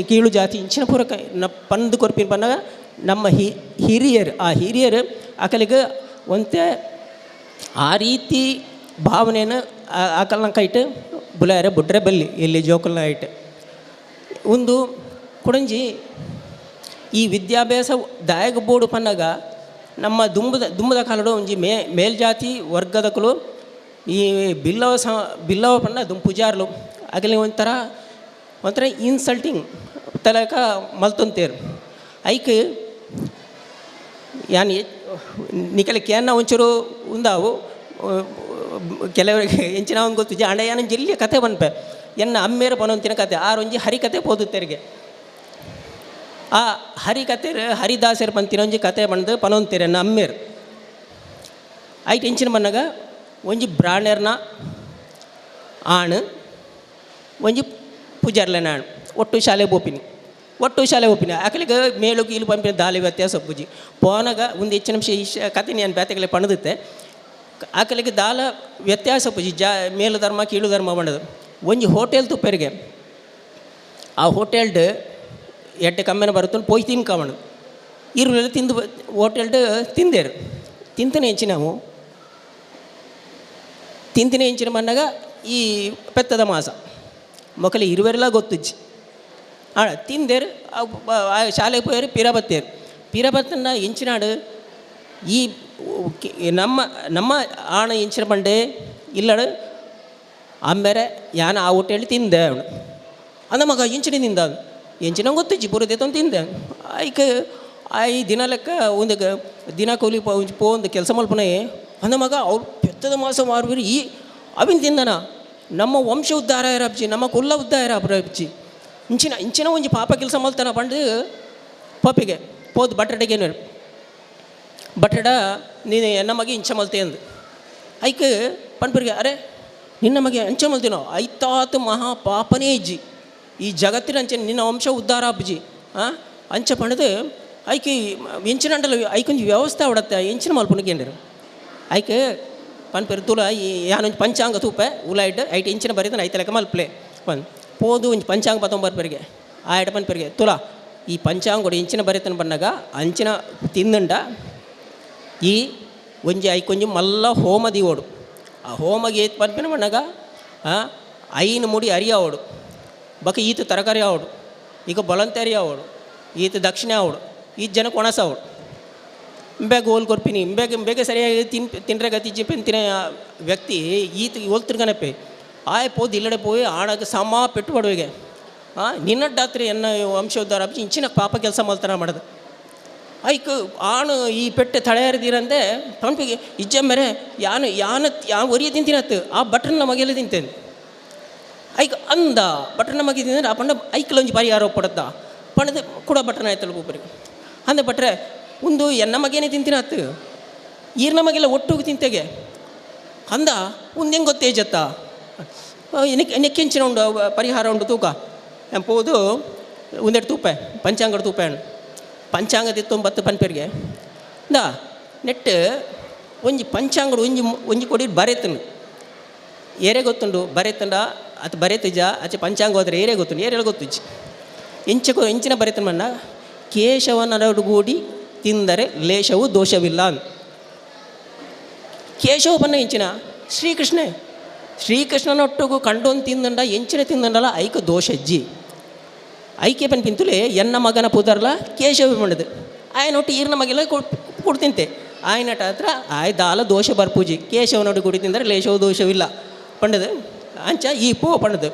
ಕೀಳು ಜಾತಿ ಇಂಚಿನ ಪೂರಕ ಪಂದು ಕೊರ್ಪಿನ ಪನ್ನಾಗ ನಮ್ಮ ಹಿರಿಯರು ಆ ಹಿರಿಯರು ಅಕಲಿಗೆ ಒಂತೆ ಆ ರೀತಿ ಭಾವನೆಯನ್ನು ಆಕಲ್ನ ಕೈಟ್ ಬುಲಾರೆ ಬುಡ್ರೆ ಬಲ್ಲಿ ಎಲ್ಲಿ ಜೋಕಲ್ನ ಐಟ್. ಒಂದು ಕುಡಂಜಿ ಈ ವಿದ್ಯಾಭ್ಯಾಸ ದಾಯಕ ಬೋರ್ಡು ಪನ್ನಾಗ ನಮ್ಮ ದುಂಬದ ಕಾಲಡು ಒಂಜಿ ಮೇಲ್ಜಾತಿ ವರ್ಗದಕಲು ಈ ಬಿಲ್ಲವ ಪನ್ನ ದುಂಬು ಪೂಜಾರ್ಲು ಆಗಲಿ ಒಂಥರ ಒಂಥರ ಇನ್ಸಲ್ಟಿಂಗ್ ತಲಕ ಮಲ್ತೊಂತೇರು. ಐಕ್ ಯಾನ್ ನಿಕಲೆ ಕೇನ್ನ ಒಂಚೂರು ಉಂದಾವು ಕೆಲವರಿಗೆ ಎಂಚಿನ ಒಂದು ಗೊತ್ತು ಆಂಡ ಯಾನ್ ಜಿಲ್ಲೆ ಕತೆ ಪನ್ಪೆ ಎನ್ನ ಅಮ್ಮೇರು ಪನೊಂತಿನ ಕತೆ ಆರೊಂಜಿ ಹರಿಕತೆ ಪೋದುತ್ತೆರಿಗೆ. ಆ ಹರಿಕತೆ ಹರಿದಾಸರು ಪಂತಿನ ಒಂಜಿ ಕತೆ ಬಂದು ಪನೊಂತೀರ ಎನ್ನ ಅಮ್ಮೇರು. ಐಟ್ ಎಂಚಿನ ಬನ್ನಾಗ ಒಂಜಿ ಬ್ರಾಣೆರ್ನ ಆಣು ಒಂಜಿ ಪೂಜಾರ್ಲೆನ ಆಣು ಒಟ್ಟು ಶಾಲೆ ಬೋಪಿನಿ ಒಟ್ಟು ಶಾಲೆ ಒಪ್ಪಿನ ಅಕಲಿಗೆ ಮೇಲು ಕೀಲು ಪಂಪಿನ ದಾಲಿ ವ್ಯತ್ಯಾಸ ಪೂಜಿ ಪೋನಾಗ ಒಂದು ಹೆಚ್ಚು ನಿಮಿಷ ಈ ಕತೆ ನಾನು ಬೇತೆಗಲೆ ಪಣದುತ್ತೆ. ಆಕಲಿಗೆ ದಾಲ ವ್ಯತ್ಯಾಸ ಪೂಜಿ ಮೇಲು ಧರ್ಮ ಕೀಳು ಧರ್ಮ ಬಂಡದು. ಒಂಜಿ ಹೋಟೆಲ್ ತುಪ್ಪೆರಿಗೆ ಆ ಹೋಟೆಲ್ಡ್ ಎಡ್ಡೆ ಕಮ್ಮಿನ ಬರುತ್ತ ಪೋಯ್ ತಿನ್ಕವಣ ಇರುವೆಲ್ಲ ತಿಂದು ಹೋಟೆಲ್ಡ್ ತಿಂದೇರು ತಿಂತನೇ ಹೆಂಚಿನವು ತಿಂತನೇ ಹೆಂಚಿನ ಮನ್ನಾಗ ಈ ಪೆತ್ತದ ಮಾಸ ಮೊಕಲಿ ಇರುವೆರೆಲ್ಲ ಗೊತ್ತುಜ್ಜಿ ಆಡ ತಿಂದೇರು ಶಾಲೆಗೆ ಪೋಯರು ಪಿರಬತ್ತೇರು ಪಿರಬತ್ತನ್ನ ಎಂಚಿನಾಡು ಈ ನಮ್ಮ ನಮ್ಮ ಆಣ ಎಂಚಿನ ಬಂಡೆ ಇಲ್ಲಡು ಆಮೇಲೆ ಯಾನ ಆ ಹೋಟೆಲ್ ತಿಂದೆ ಅವನು ಅಂದ ಮಗ ಎಂಚಿನ ತಿಂದ ಎಂಚಿನ ಗೊತ್ತಿಜ್ಜಿ ಪೂರ ತಿಂದೆ ಐಕ್ I ದಿನ ಲೆಕ್ಕ ಒಂದು ದಿನ ಕೂಲಿ ಪೋ ಒಂದು ಕೆಲಸ ಮಲ್ಪನೆ ಅಂದ ಮಗ ಅವ್ರು ಪೆತ್ತದ ಮಾಸ ಮಾರುವಿರು ಈ ಅವಿನ ತಿಂದನ ನಮ್ಮ ವಂಶ ಉದ್ಧಾರ ಇರಬ್ಜಿ ನಮ್ಮ ಕುಲ್ಲ ಉದ್ಧಾರ ಅಬ್ಜಿ ಇಂಚಿನ ಇಂಚಿನ ಒಂಜಿ ಪಾಪ ಕೆಲಸ ಮಲ್ತಾನ ಪಂಡು ಪಪ್ಪಿಗೆ ಪೋದು ಬಟಾಟೆಗೇನು ಬಟಾಟ ನೀನು ಎನ್ನ ಮಗೆ ಇಂಚ ಮಲ್ತೆ ಅಂದು ಐಕ್ ಪನ್ಪರಿಗೆ ಅರೆ ನಿನ್ನ ಮಗೆ ಅಂಚ ಮಲ್ತಿನೋ ಐತಾತು ಮಹಾ ಪಾಪನೇ ಇಜ್ಜಿ ಈ ಜಗತ್ತಿನ ಅಂಚೆ ನಿನ್ನ ವಂಶ ಉದ್ಧಾರ ಅಬ್ಜಿ ಅಂಚ ಪಂಡದು ಐಕೆ ಎಂಚಿನ ಅಂಡಲ ಐಕೊಂಜಿ ವ್ಯವಸ್ಥೆ ಅವಡತ್ತೆ ಎಂಚಿನ ಮಲ್ಪುನಕೇಂಡಿರು ಐಕೆ ಪನ್ಪೆರು ತುಲ ಈ ಯಾನೊಂಜಿ ಪಂಚಾಂಗ ತೂಪೆ ಉಲಾಯ್ಟ್ ಐಟ್ ಇಂಚಿನ ಬರೀತಾನೆ ಐತ ಲೆಕ್ಕ ಮಲ್ಪಲೆ ಪನ್ ಪೋದು ಒಂಜಿ ಪಂಚಾಂಗ ಪತ್ತೊಂಬರ್ಪರಿಗೆ ಆ ಐಟ ಪನ್ಪೆರಿಗೆ ತುಲಾ ಈ ಪಂಚಾಂಗ ಇಂಚಿನ ಬರೀತಾನೆ ಬನ್ನಾಗ ಅಂಚಿನ ತಿಂದಂಡ ಈ ಒಂಜಿ ಐಕೊಂಜಿ ಮಲ್ಲ ಹೋಮ ದೀವೋಡು ಆ ಹೋಮಗೆ ಏತ್ ಪನ್ಪಿನ ಮಣ್ಣಗ ಐನು ಮುಡಿ ಅರಿ ಆವಡು ಬಕ ಈತ ತರಕಾರಿ ಆವಡು ಈಗ ಬೊಲಂತೆ ಅರಿ ಆವಡು ಈತ ದಕ್ಷಿಣ ಆವಡು ಈತ ಜನಕ್ಕೆ ಒಣಸ ಆವಡು ಇಂಬ್ಯಾಗ ಹೋಲ್ ಕೊರ್ಪಿನಿ ಇಂಬ್ಯಾಗ ಇಂಬ್ಯಾಗ ಸರಿಯಾಗಿ ತಿನ್ರೆ ಗತಿ ಜಿಪ್ಪೆನ್ ತಿನ್ನ ವ್ಯಕ್ತಿ ಈತ ಹೋಲ್ ತಿರ್ಗನಪ್ಪೆ ಆಯ್ ಪೋದು ಇಲ್ಲಡೆ ಪೋಯಿ ಆಣಕ್ಕೆ ಸಮ ಪೆಟ್ಟು ನಿನ್ನಡ್ಡಾತ್ರಿ ಎನ್ನ ವಂಶೋದ್ಧಾರ ಇಂಚಿನ ಪಾಪ ಕೆಲಸ ಮಲ್ತನ ಮಾಡೋದು ಐಕ್ ಆಣು ಈ ಪೆಟ್ಟೆ ತಳೆಯರ್ದಿರಂದೆ ಪಂಪಿಗೆ ಇಜ್ಜ ಮೇರೆ ಯಾನು ಯಾನ ಯಾ ಒರಿಯ ತಿಂತಿನತ್ತು ಆ ಬಟ್ರನ್ನ ಮಗೆಲ್ಲ ತಿಂತೇನೆ ಐಕ್ ಅಂದ ಬಟ್ರನ್ನ ಮಗೆ ತಿಂದ್ರೆ ಆ ಪಂಡ ಐಕ್ಲೊಂಜಿ ಪರಿಹಾರ ಪಡತ್ತ ಪಣದ ಕೂಡ ಬಟ್ರನ ಆಯ್ತಲ್ಲ ಒಬ್ಬರಿಗೆ ಅಂದ ಬಟ್ರೆ ಒಂದು ಎನ್ನ ಮಗೇನೆ ತಿಂತಿನತ್ತು ಈರ್ನ ಮಗೆಲ್ಲ ಒಟ್ಟುಗೆ ತಿಂತೆಗೆ ಅಂದ ಒಂದು ಹೆಂಗೆ ಗೊತ್ತೇಜತ್ತ ಎನೆಕ್ಕೆಂಚಿನ ಉಂಡು ಪರಿಹಾರ ಉಂಡು ತೂಕ ಪೋದು ಒಂದೆರಡು ತೂಪೆ ಪಂಚಾಂಗಡ ತೂಪೆ ಹಣ್ಣು ಪಂಚಾಂಗ ತಿತ್ತೊಂಬತ್ತು ಪನ್ಪೆರ್ಗೆ ಇಂದ ನೆಟ್ ಒಂಜಿ ಪಂಚಾಂಗಡು ಒಂಜಿ ಒಂಜಿ ಕೊಡಿ ಬರೆತನು ಏರೆ ಗೊತ್ತುಂಡು ಬರೆತಂಡ ಅದು ಬರೆತಿಜ ಆಚೆ ಪಂಚಾಂಗ ಹೋದರೆ ಏರೆ ಗೊತ್ತುಂಡು ಏರೆಲ್ಲ ಗೊತ್ತುಜ್ಜಿ ಇಂಚ ಇಂಚಿನ ಬರೆತನ ಮಣ್ಣ ಕೇಶವನರಡುಗೂಡಿ ತಿಂದರೆ ಲೇಷವು ದೋಷವಿಲ್ಲ ಅಂತ. ಕೇಶವ ಬನ್ನ ಇಂಚಿನ ಶ್ರೀಕೃಷ್ಣೇ ಶ್ರೀಕೃಷ್ಣನೊಟ್ಟಿಗೂ ಕಂಡೊಂದು ತಿಂದಂಡ ಎಂಚಿನ ತಿಂದಂಡಲ ಐಕ ದೋಷಜ್ಜಿ ಐಕೆ ಪನ್ ಪಿಂತುಲೆ ಎನ್ನ ಮಗನ ಪುದರ್ಲ ಕೇಶವ ಬಂಡದು ಆಯನೊಟ್ಟು ಈರ್ನ ಮಗೆಲ್ಲ ಕೊಡ್ತಿಂತೆ ಆಯನಟ ಹತ್ರ ಆಯ್ ದಾಲ ದೋಷ ಬರ್ಪೂಜಿ ಕೇಶವನೊಟ್ಟು ಗುಡಿ ತಿಂದರೆ ಲೇಷವು ದೋಷವಿಲ್ಲ ಪಂಡದು ಅಂಚ ಈ ಪೋ ಪಂಡದು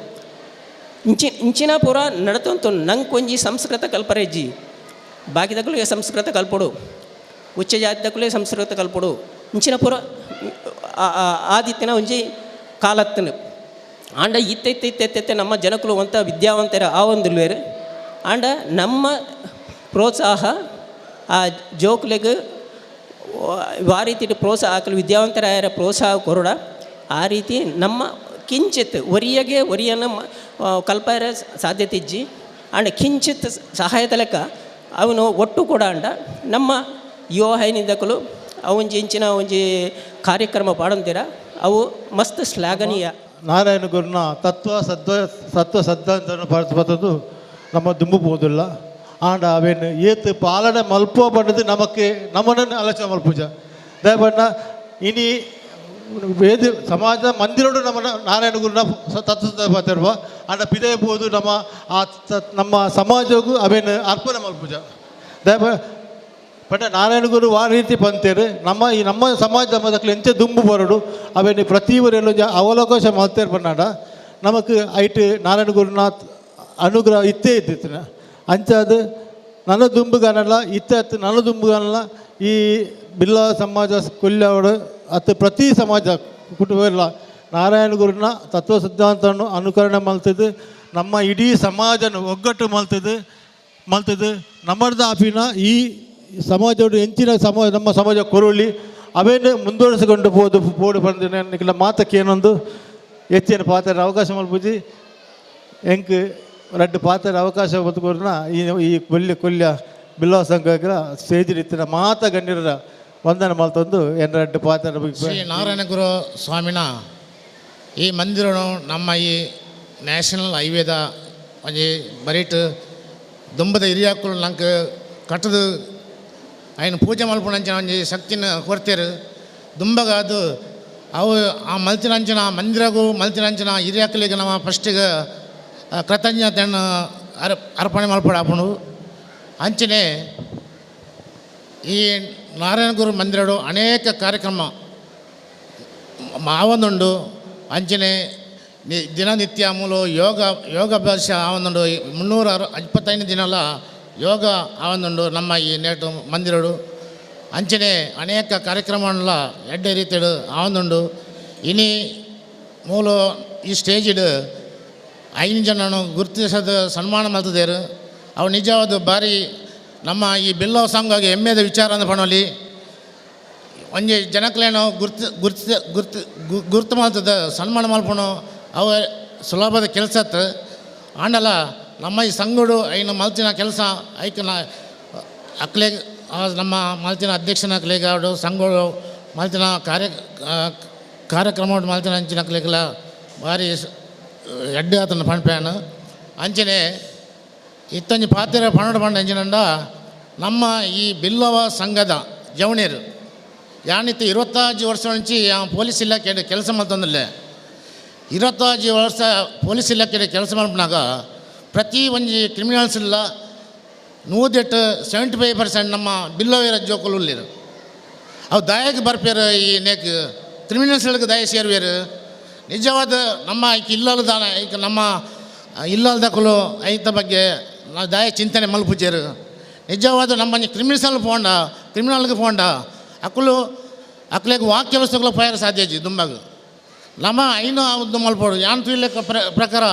ಇಂಚಿ ಇಂಚಿನ ಪೂರ ನಡತಂತು ನಂಗೆ ಒಂಜಿ ಸಂಸ್ಕೃತ ಕಲ್ಪರೆಜ್ಜಿ ಬಾಕಿದಕ್ಕೂ ಸಂಸ್ಕೃತ ಕಲ್ಪೊಡು ಉಚ್ಚ ಜಾತಿದಕ್ಕೂ ಸಂಸ್ಕೃತ ಕಲ್ಪೊಡು ಇಂಚಿನ ಪೂರ ಆದಿತ್ಯನ ಒಂಜಿ ಕಾಲತ್ತನು ಆಂಡ ಇತ್ತ ಇತ್ತ ಇತ್ತ ಇತ್ತ ನಮ್ಮ ಜನಕುಲು ಅಂತ ವಿದ್ಯಾವಂತರ ಆ ಒಂದು ಆಂಡ ನಮ್ಮ ಪ್ರೋತ್ಸಾಹ ಆ ಜೋಕ್ಲೆಗ್ ಆ ರೀತಿ ಪ್ರೋತ್ಸಾಹ ಹಾಕಲು ವಿದ್ಯಾವಂತರಾಯರ ಪ್ರೋತ್ಸಾಹ ಕೊರಡ ಆ ರೀತಿ ನಮ್ಮ ಕಿಂಚಿತ್ ಒರಿಯಗೆ ಒರಿಯನ ಕಲ್ಪಾರ ಸಾಧ್ಯತೆ ಇಜ್ಜಿ ಆಂಡ ಕಿಂಚಿತ್ ಸಹಾಯದ ಲೆಕ್ಕ ಅವನು ಒಟ್ಟು ಕೂಡ ಅಂಡ ನಮ್ಮ ಯುವ ಹೈನಿಂದಕಲು ಅವಂಜಿ ಇಂಚಿನ ಒಂಜಿ ಕಾರ್ಯಕ್ರಮ ಪಾಡಂತೀರ ಅವು ಮಸ್ತ್ ಶ್ಲಾಘನೀಯ. ನಾರಾಯಣ ಗುರುನ ತತ್ವ ಸತ್ವ ಸತ್ವ ಸಿದ್ಧಾಂತವನ್ನು ಪಡೆದು ನಮ್ಮ ದುಂಬು ಹೋದಿಲ್ಲ ಆಂಡ ಅವೇನು ಏತ್ ಪಾಲನೆ ಮಲ್ಪೋ ಬಣ್ಣದು ನಮಕ್ಕೆ ನಮ್ಮನ್ನು ಆಲೋಚನೆ ಮಲ್ಪೂಜ ದಯಬಣ್ಣ ಇನಿ ವೇದ ಸಮಾಜ ಮಂದಿರೋಡು ನಮ್ಮ ನಾರಾಯಣ ಗುರುನ ತತ್ವ ಪಾತಿರುವ ಆಂಡ ಪಿದಯ ಬೋದು ನಮ್ಮ ಆ ನಮ್ಮ ಸಮಾಜಕ್ಕೂ ಅವೇನು ಅರ್ಪಣೆ ಮಲ್ಪೂಜ ದಯಬ ಬಟ್ ನಾರಾಯಣ ಗುರು ಆ ರೀತಿ ಪಂತೇರು ನಮ್ಮ ಈ ನಮ್ಮ ಸಮಾಜದ ಮದಕ್ಲು ಎಂಚ ದುಂಬು ಬರೋಡು ಅವೇನು ಪ್ರತಿಯೊಬ್ಬರೆಲ್ಲ ಅವಲೋಕಶ ಮಲ್ತೇರು ಬನ್ನಾಡ ನಮಕ್ ಐಟ್ ನಾರಾಯಣ ಗುರುನಾಥ್ ಅನುಗ್ರಹ ಇತ್ತೇ ಇದ್ದಿತ್ತಿನ ಅಂಚಾದ ನನ್ನ ದುಂಬುಗಾನಲ್ಲ ಇತ್ತ ಅತ್ತು ನನ್ನ ದುಂಬುಗಾನಲ್ಲ ಈ ಬಿಲ್ಲ ಸಮಾಜ ಕೊಲ್ಯಾವಡು ಅತ್ತು ಪ್ರತಿ ಸಮಾಜ ಕುಟುಂಬ ಎಲ್ಲ ನಾರಾಯಣ ಗುರುನ ತತ್ವ ಸಿದ್ಧಾಂತವನ್ನು ಅನುಕರಣೆ ಮಲ್ತದ್ದು ನಮ್ಮ ಇಡೀ ಸಮಾಜನ ಒಗ್ಗಟ್ಟು ಮಲ್ತದ್ದು ಮಲ್ತದ್ದು ನಮ್ಮದ ಆಪಿನ ಈ ಸಮಾಜೋಡು ಎಂಚಿನ ಸಮಾಜ ನಮ್ಮ ಸಮಾಜ ಕೊರೊಳಿ ಅವೇನು ಮುಂದುವರಿಸಿಕೊಂಡು ಪೋದು ಪೋಡು ಬಂದು ನಿಖಲ ಮಾತಕ್ಕೇನೊಂದು ಹೆಚ್ಚಿನ ಪಾತ್ರ ಅವಕಾಶ ಮಲ್ಪುಜಿ ಎಂಕ್ ರಡ್ಡು ಪಾತ್ರ ಅವಕಾಶ ಬದುಕೋರ್ನ ಈ ಈ ಕೊಲ್ಯ ಕೊಲ್ಯ ಬಿಲ್ಲವ ಸಂಘ ಸ್ಟೇಜ್ ಇತ್ತಿನ ಮಾತ ಗಣ್ಯರ ವಂದನೆ ಮಲ್ತೊಂದು ಎನ್ನ ರಡ್ಡು ಪಾತ್ರ ಶ್ರೀ ನಾರಾಯಣ ಗುರು ಸ್ವಾಮಿನ ಈ ಮಂದಿರನು ನಮ್ಮ ಈ ನ್ಯಾಷನಲ್ ಹೈವೇದ ಒಂಜಿ ಬರೀಟ್ ದುಂಬದ ಹಿರಿಯಾಕುಲು ನಂಗೆ ಕಟ್ಟದು ఆయన ಪೂಜೆ ಮಲ್ಪುನಂಚಿನ ಒಂಜಿ ಶಕ್ತಿನ ಕೊಡ್ತೇರು. ದುಂಬಗ ಅದು ಅವು ಆ ಮಲ್ತಿನಂಚಿನ ಮಂದಿರಗೂ ಮಲ್ತಿನಂಚಿನ ಹಿರಿಯಾಕಲಿಗೆ ನಮ್ಮ ಫಸ್ಟಿಗೆ ಕೃತಜ್ಞತೆಯನ್ನು ಅರ್ಪಣೆ ಮಲ್ಪಡ ಆಪುಂಡು. ಅಂಚನೆ ಈ ನಾರಾಯಣ ಗುರು ಮಂದಿರಡು ಅನೇಕ ಕಾರ್ಯಕ್ರಮ ಆವೊಂದುಂಡು. ಅಂಚನೆ ದಿನನಿತ್ಯ ಮೂಲು ಯೋಗಾಭ್ಯಾಸ ಆವೊಂದುಂಡು. 325 ದಿನಲ ಯೋಗ ಆವೊಂದುಂಡು ನಮ್ಮ ಈ ನೇಟು ಮಂದಿರಡು. ಅಂಚನೆ ಅನೇಕ ಕಾರ್ಯಕ್ರಮಗಳ ಎಡ್ಡೆ ರೀತಿಡು ಆವೊಂದುಂಡು. ಇನಿ ಮೂಲು ಈ ಸ್ಟೇಜಿಡು 5 ಜನನು ಗುರುತಿಸೋದು ಸನ್ಮಾನ ಮಲ್ತದೇರು. ಅವು ನಿಜವಾದ ಭಾರಿ ನಮ್ಮ ಈ ಬಿಲ್ಲವ ಸಂಘಗೆ ಹೆಮ್ಮೆದ ವಿಚಾರ ಅಂದ ಪಣೋಲಿ ಒಂಜಿ ಜನಕ್ಲೇನೋ ಗುರ್ತು ಗುರ್ತು ಗುರ್ತು ಗುರ್ತು ಮಲ್ತದ ಸನ್ಮಾನ ಮಲ್ಪಣು ಅವು ಸುಲಭದ ಕೆಲಸ ಆಂಡಲ ನಮ್ಮ ಈ ಸಂಘಡು ಐನು ಮಲ್ತಿನ ಕೆಲಸ ಐಕನ ಅಕ್ಲೆ ನಮ್ಮ ಮಲ್ತಿನ ಅಧ್ಯಕ್ಷನ ಅಕ್ಲೆಗಾಡು ಸಂಘಡು ಮಲ್ತಿನ ಕಾರ್ಯಕ್ರಮ ಮಲ್ತಿನ ಅಂಚಿನ ಅಕ್ಲೆಗೆಲ್ಲ ಭಾರಿ ಎಡ್ಡೆ ಆತನ ಪಣ್ಪ್ಯಾನು. ಅಂಚನೆ ಇತ್ತೊಂಜಿ ಪಾತ್ರ ಪಣಡು ಪಂಡ ಅಂಚಿನಂಡ ನಮ್ಮ ಈ ಬಿಲ್ಲವ ಸಂಘದ ಜವಣಿಯರು ಯಾನಿತ್ತು 25 ವರ್ಷ నుంచి ಪೊಲೀಸ್ ಇಲಾಖೆ ಕೆಲಸ ಮಾಡ್ತಂದಿಲ್ಲ. 25 ವರ್ಷ ಪೊಲೀಸ್ ಇಲಾಖೆ ಕೆಲಸ ಮಾಡ್ಬಿನಾಗ ಪ್ರತಿ ಒಂಜಿ ಕ್ರಿಮಿನಲ್ಸ್ ಇಲ್ಲ 108 75% ನಮ್ಮ ಬಿಲ್ಲವೇರ ಜೋಕುಲು ಉಳ್ಳೇರು. ಅವು ದಯಕ್ಕೆ ಬರ್ಪೇರು ಈ ನೇಕ್ ಕ್ರಿಮಿನಲ್ಸ್ಗಳಿಗೆ ದಯ ಸೇರುವೇರು. ನಿಜವಾದ ನಮ್ಮ ಐಕ್ ಇಲ್ಲಲ್ದಾನ ಐಕ್ ನಮ್ಮ ಇಲ್ಲಲ್ದಕ್ಕಲು ಐತ ಬಗ್ಗೆ ನಾವು ದಯ ಚಿಂತನೆ ಮಲ್ಪುಜೇರು. ನಿಜವಾದ ನಮ್ಮ ಕ್ರಿಮಿನಲ್ಸ್ ಪೋಂಡ ಕ್ರಿಮಿನಲ್ಗೆ ಪೋಂಡ ಅಕ್ಕಲು ಅಕ್ಲೆಗ್ ವಾಕ್ಯ ವಸ್ತುಗಳು ಪಯರ ಸಾಧ್ಯ ದುಂಬಾಗ ನಮ್ಮ ಐನು ಒಂದು ಮಲ್ಪೋಡು ಯಾನ್ ತುಯ್ಲೆಕ್ಕ ಪ್ರಕಾರ